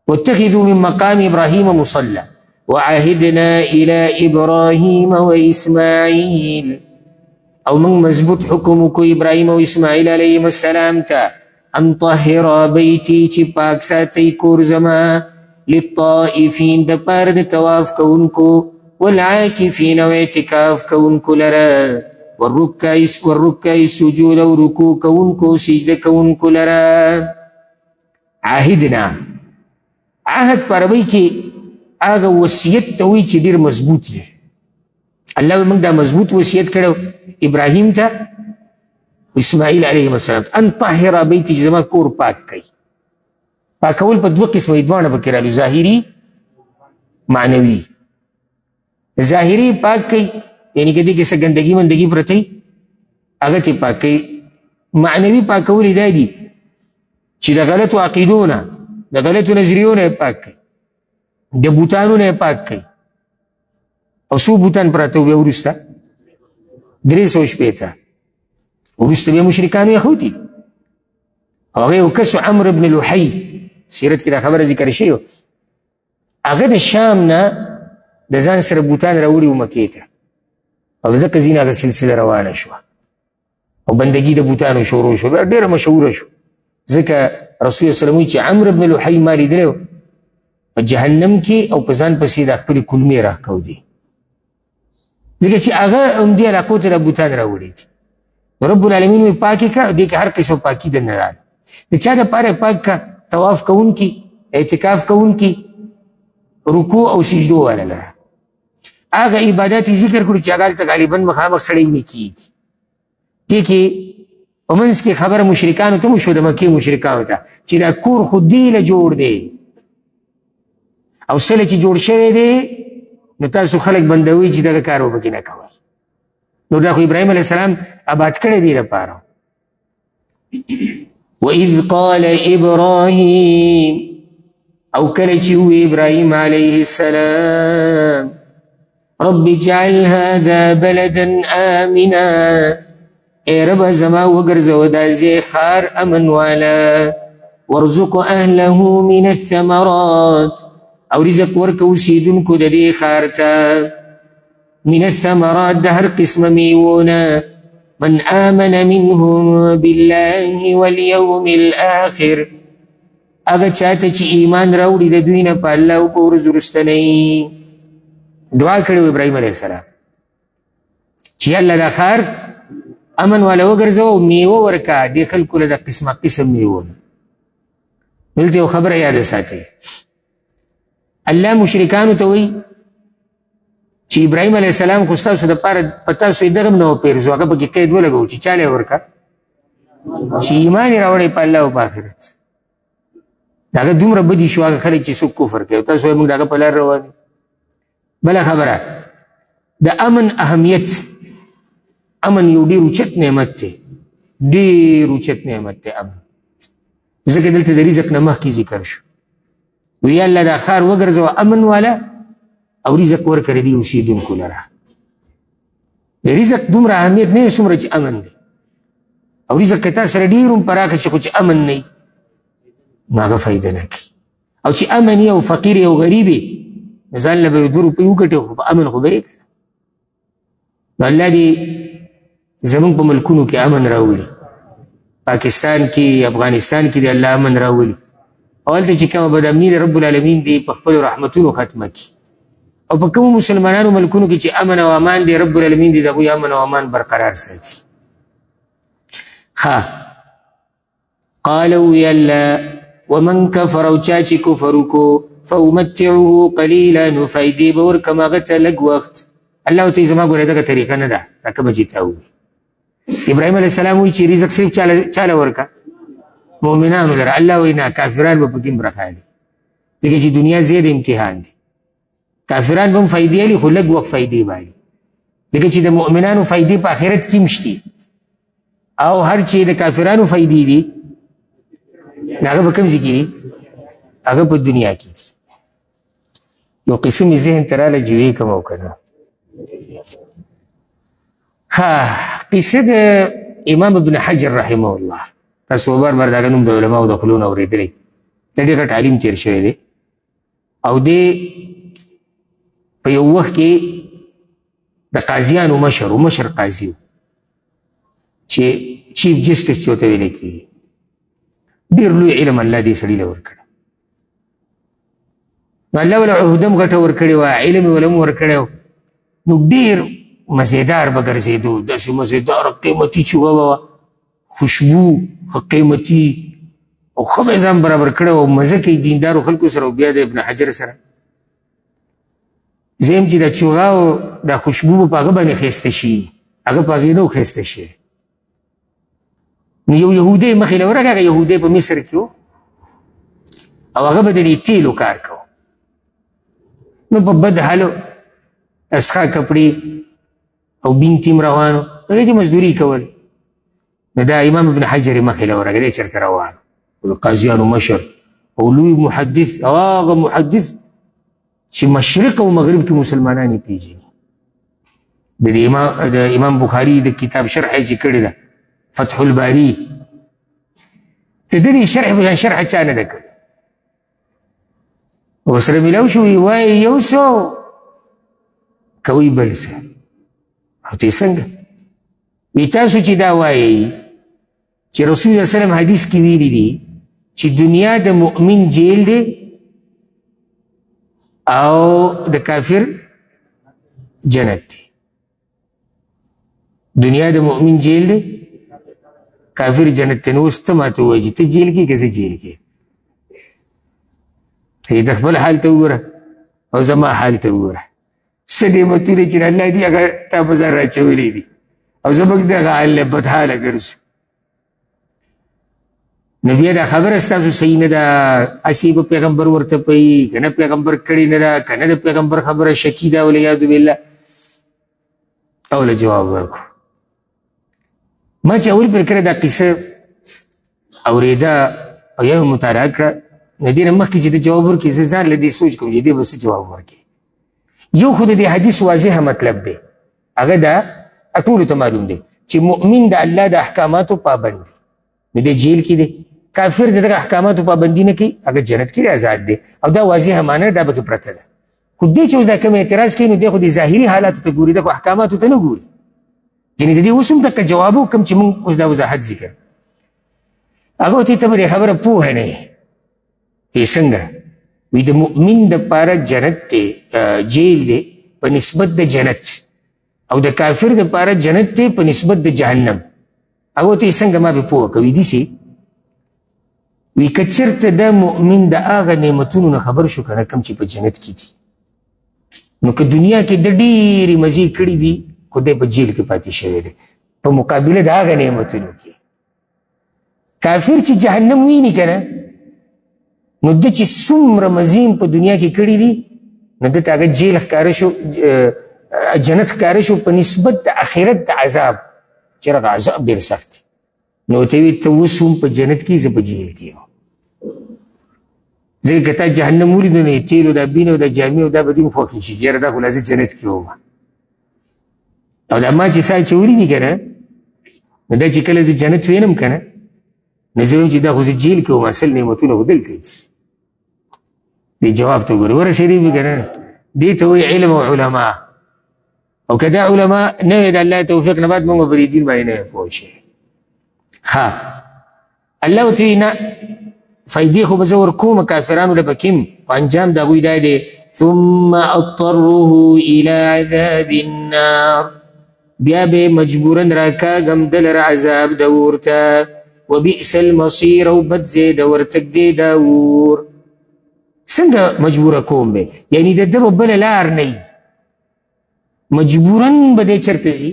واتخذوا من مقام ابراهیم مصلى. وعهدنا الى ابراهیم و اسماعیل، او موږ مضبوط حکم وکړو ابراهیم او اسماعیل علیهم السلام ته، ان طهر بیتی، چې پاک ساتئ کور زما، للطائفین، دپاره د طواف کوونکو، والعاکفین، او اعتکاف کوونکو لره، والرکع السجود، او رکوع کوونکو، سجده کوونکو لره. عهدنا، عهد په عربۍ کې هغه وصیت ته وایي چې ډېر مضبوط وي. الله وایي موږ دا مضبوط وصیت کړی ابراهیم ته، اسماعیل علیهم السلام، ان طهر بیتي، چې زما کور پاک کړئ. پاکول په دوه قسمه دي، دواړه پکې رالو، ظاهري معنوي. ظاهري پاک کړئ یعنی که دې کې څه ګندګي مندګي پرته وي هغه ترې پاک کړئ. معنوي پاکول یې دا دي چې د غلطو عقیدو نه، د غلطو نظریو نه یې پاک کړئ، د بوتانو نه یې پاک کړئ. او څو بوتان پراته وو بیا وروسته؟ 360 وروسته بیا مشرکانو یې ښودي. او هغه یو کس عمرو بن لحی، سیرت کې دا خبره ذکر شوې، هغه د شام نه د ځان سره بوتان راوړي وو مکې ته، او د دغه ځای نه هغه سلسله روانه شوه او بندګي د بوتانو شروع شو، بیا ډېره مشهوره شو. ځکه رسول الله صلی الله علیه وسلم وایي چې عمرو بن لحی ما لیدلی په جهنم کې او په ځان پسې د خپلې کلمې راکودې، ځکه چې هغه همدې علاقو ته دا بوتان راوړي دي. رب العالمین وایي پاکې کړه، دې کې هر قسم پاکي دننه راغله. د چا دپاره یې پاک کړه؟ طواف کوونکي، اعتکاف کوونکي، رکوع او سجدو والا لره. هغه عبادات یې ذکر کړو چې هغه هلته غالبا مخامخ سړی نه کېږي. دې کې په منځ کې خبره مشرکانو ته هم وشوه، د مکې مشرکانو ته، چې دا کور خو دې له جوړ دی او څه له چې جوړ شوی دی نو تاسو خلک بندوئ چې دغه کار به پکې نه کوئ. نو دا خو ابراهیم علیه السلام آباد کړی دی لپاره. وإذ قال إبراهيم، او کله چې وویل ابراهیم علیه السلام، رب اجعل هذا بلدا آمنا، ای رب زما وګرځوه دا ځای ښار امن والا، وارزق اهله من الثمرات، او رزق ورکه اوسېدونکو د دې ښار ته، من الثمرات، د هر قسمه میوو نه، من آمن منهم بالله واليوم الآخر، هغه چاته چې ایمان راوړي د دوی نه په الله او په ورځ وروستنۍ. دعا کړې وه ابراهیم علیه السلام چې الله دا ښار امن والا وګرځوه او میوه ورکړه دې خلکو له د قسمه قسم میوو. دلته یو خبره یاده ساتئ، الله مشرکانو ته وایي چې ابراهیم علیه السلام خو ستاسو دپاره په تاسو یې دغه هم نه و پیرزو، هغه پکې قید ولګوو چې چا له یې ورکړه؟ چې ایمان یې راوړی په الله او په آخرت. د هغه دومره بدي شو هغه خلک چې څوک کفر کوي، تاسو وایئ موږ د هغه په لار روان یو. بله خبره، د امن اهمیت. امن یو ډېر اوچت نعمت دی، ډېر اوچت نعمت دی امن، ځکه دلته د رزق نه مخکې ذکر شو. وی الله دا ښار وګرځوه امن والا او رزق ورکړی دی اوسېدونکو لره. د رزق دومره اهمیت نه دی څومره چې امن دی، او رزق که تا سره ډېر هم پراخه شي خو چې امن نه وي نو هغه فایده نه کوي. او چې امن یې او فقیر یې او غریب یې نو ځان له به یې دوه روپۍ وګټې خو په امن خو به یې کړه. نو الله دې زموږ په ملکونو کې امن راولي، پاکستان کې، افغانستان کې دې الله امن راولي، او هلته چې کومه بدامني ده رب العالمین دې په خپلو رحمتونو ختمه کړي، او په کومو مسلمانانو ملکونو کې چې امن او امان دی رب العالمین دې د هغوی امن او امان برقرار ساتي. ښه، قالوا یلا ومن کفر، او چا چې کفر وکړو، فأمتعه قلیلا، نو فایدې به ورکړم هغه ته لږ وخت. الله ورته وایي زما ګوره دغه طریقه نه ده دا کومه چې تا وویل. ابراهیم علیه السلام وایي چې رزق صرف چا له ورکړه؟ مؤمنانو لره. الله وایي نه، کافران به پکې هم برخه اخلي، ځکه چې دنیا زیات امتحان دی. کافران به هم فایدې اخلي خو لږ وخت فایدې به اخلي، ځکه چې د مؤمنانو فایدې په آخرت کې هم شته، او هر چې د کافرانو فایدې دي هغه په کوم ځای کې دي؟ هغه په دنیا کې دي. یو قصه مې ذهن ته راغله چې ویې کوم او که نه. ښه، قصه د امام ابن حجر رحمه الله، تاسو به بار بار د هغه نوم د علماو د خولو نه اورېدلی، د ډېر غټ عالم تېر شوی دی، او دی په یو وخت کې د قاضیانو مشر و، مشر قاضي و چې چیف جسټس چې ورته ویل کېږي. ډېر لوی علم الله دې سړي له ورکړی. نو الله وله عهده هم غټه ورکړې وه، علم یې وله هم ورکړی و. نو ډېر مزیدار به ګرځېدو، داسې مزیدار قیمتي چوغه به وه، خوشبو ښه قیمتي او ښه به یې ځان برابر کړی و، مزه کوي دیندارو خلکو سره. او بیا د ابن حجر سره زه یم چې دا چوغه او دا خوشبو به په هغه باندې ښایسته شي، هغه په هغې نه و ښایسته شي. نو یو یهودی مخې له ورغی، هغه یهودی په مصر کې و او هغه به د دې تیلو کار کوو. نو په بد حالو اسخا کپړې او بینتي هم روان و، هغې چې مزدوري کول. نو دا امام ابن حجر یې مخې له ورغی، دی چېرته روان و، د قاضیانو مشر او لوی محدث، او هغه محدث چې مشرق او مغرب کې مسلمانان یې پېژني. د امام بخاري د کتاب شرح یې چې کړې ده فتح الباري، د دې شرح په شرح چا نه ده کړې. ورسره میلاو شو، وایي یو څه کوي بل څه. او ته څنګه وی تاسو چې دا وایئ چې رسول الله صلی الله علیه وسلم حدیث کې ویلي دي چې دنیا د مؤمن جیل دی او د کافر جنت دی. دنیا د مؤمن جیل دی، کافر جنت دی. نو اوس ته ماته ووایه چې ته جیل کې که زه جیل کې؟ ته خپل حال ته وګوره او زما حال ته وګوره. څه نعمتونه چې الله دي هغه تا په ځان راچولي دي او زموږ دغه حال له بدحاله ګرځو. نو بیا دا خبره ستاسو صحیح نه ده، هسې به پیغمبر ورته پوي که نه پیغمبر کړې نه ده، که نه د پیغمبر خبره شکي ده، والعیاذ بالله. او له جواب ورکړو. ما چې اول پر کړه دا قصه اورېده او یا مې مطالعه کړه، نو دې نه مخکې چې د جواب ورکړي زه ځان له دې سوچ کوم چې دې به څه جواب ورکړي. یو خو د دې حدیث واضح مطلب دی، هغه دا ټولو ته معلوم دی چې مؤمن د الله د احکاماتو پابند دی، نو دی جیل کې دی. کافر د دغه احکاماتو پابندي نه کوي، هغه جنت کې دی، آزاد دی. او دا واضح معنی دا پکې پرته ده. خو دې چې اوس دا کوم اعتراض کوي نو دی خو د ظاهري حالاتو ته ګوري، دا خو احکاماتو ته نه ګوري. یعنې د دې اوس هم دقه جواب وکړم چې موږ اوس دا وضاحت ذکر. هغه ورته ته به دې خبره پوهه نه یې. یې څنګه؟ وی د مؤمن دپاره جنت دی، جیل دی په نسبت د جنت، او د کافر دپاره جنت دی په نسبت د جهنم. هغه ورته یې څنګه ما به پوهه کوي داسې؟ وی که چېرته د مؤمن د هغه نعمتونو نه خبر شو که نه کوم چې په جنت کې دي، نو که دنیا کې د ډېرې مزې کړي دي خو دی په جیل کې پاتې شوی دی په مقابله د هغه نعمتونو کې. کافر چې جهنم ویني که نه، نو ده چې څومره مزې په دنیا کې کړي دي نو ده ته هغه جیل ښکاره شو، جنت ښکاره شو په نسبت د آخرت د عذاب، چې هغه عذاب ډېر سخت دی. نو ورته وایي ته اوس هم په جنت کې، زه په جیل کې یم. ځکه که تا جهنم ولیدو نو یې تېل او دا بین او دا جامې او دا به دې هم خوښې شي چې یاره دا خو لا زه جنت کې وم. او دا ما چې ساه اچولي دي که نه، نو دا چې کله زه جنت وینم که نه، نو زه وایم چې دا خو زه جیل کې وم، اصل نعمتونه خو دلته دي. دې جواب ته وګوره، ورسېدې به که نه؟ دې ته وایي علم او علما. او که دا علما نه وي د الله توفیق نه بعد موږ په دې دین باندې نه پوه شي. ښه، الله ورته وایي نه، فایدې خو به زه ورکوم کافرانو له به کیم، خو انجام د هغوی دا دی ثم اضطره الى عذاب النار، بیا به مجبورا راکاږم ده لره عذاب د اور ته، وبئس المصیر، او بد ځای د ورتګ دی دا اور. څنګه مجبوره کوم به؟ یعنی د ده به بله لار نه وي، مجبوراً به دی چېرته ځي؟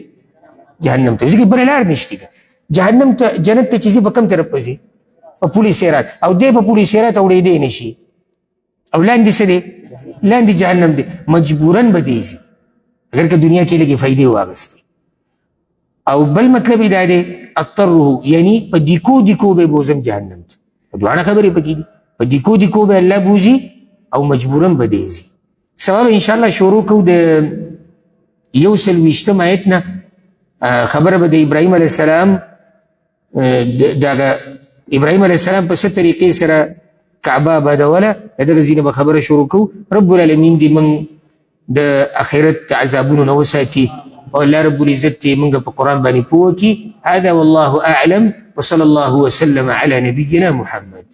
جهنم ته، ځکه بله لار نشته. جهنم ته جنت ته چې ځي په کوم طرف به ځي؟ په پولې صراط، او دی په پولې صراط اوړېدی نه شي، او لاندې څه دی؟ لاندې جهنم دی، مجبوراً به دی ځي، اگر که دنیا کې لږې فایدې واخیستې. او بل مطلب یې دا دی اضطره، یعنی په دیکو دیکو به بوزم جهنم ته. دواړه خبرې پکې دي، په دیکو دیکو به الله بوزي او مجبوراً به دی ځي. سبا به انشاءالله شروع کوو د 21 آیت نه. خبره به د ابراهیم علیه السلام، دغه ابراهیم علیه السلام په څه طریقې سره کعبه آبادوله، د دغه ځای نه به خبره شروع کوو. رب العالمین دې موږ د اخرت د عذابونو نه وساتي، او الله رب العزت دې موږ په قرآن باندې پوه کړي. هذا والله أعلم، وصلى الله وسلم على نبينا محمد.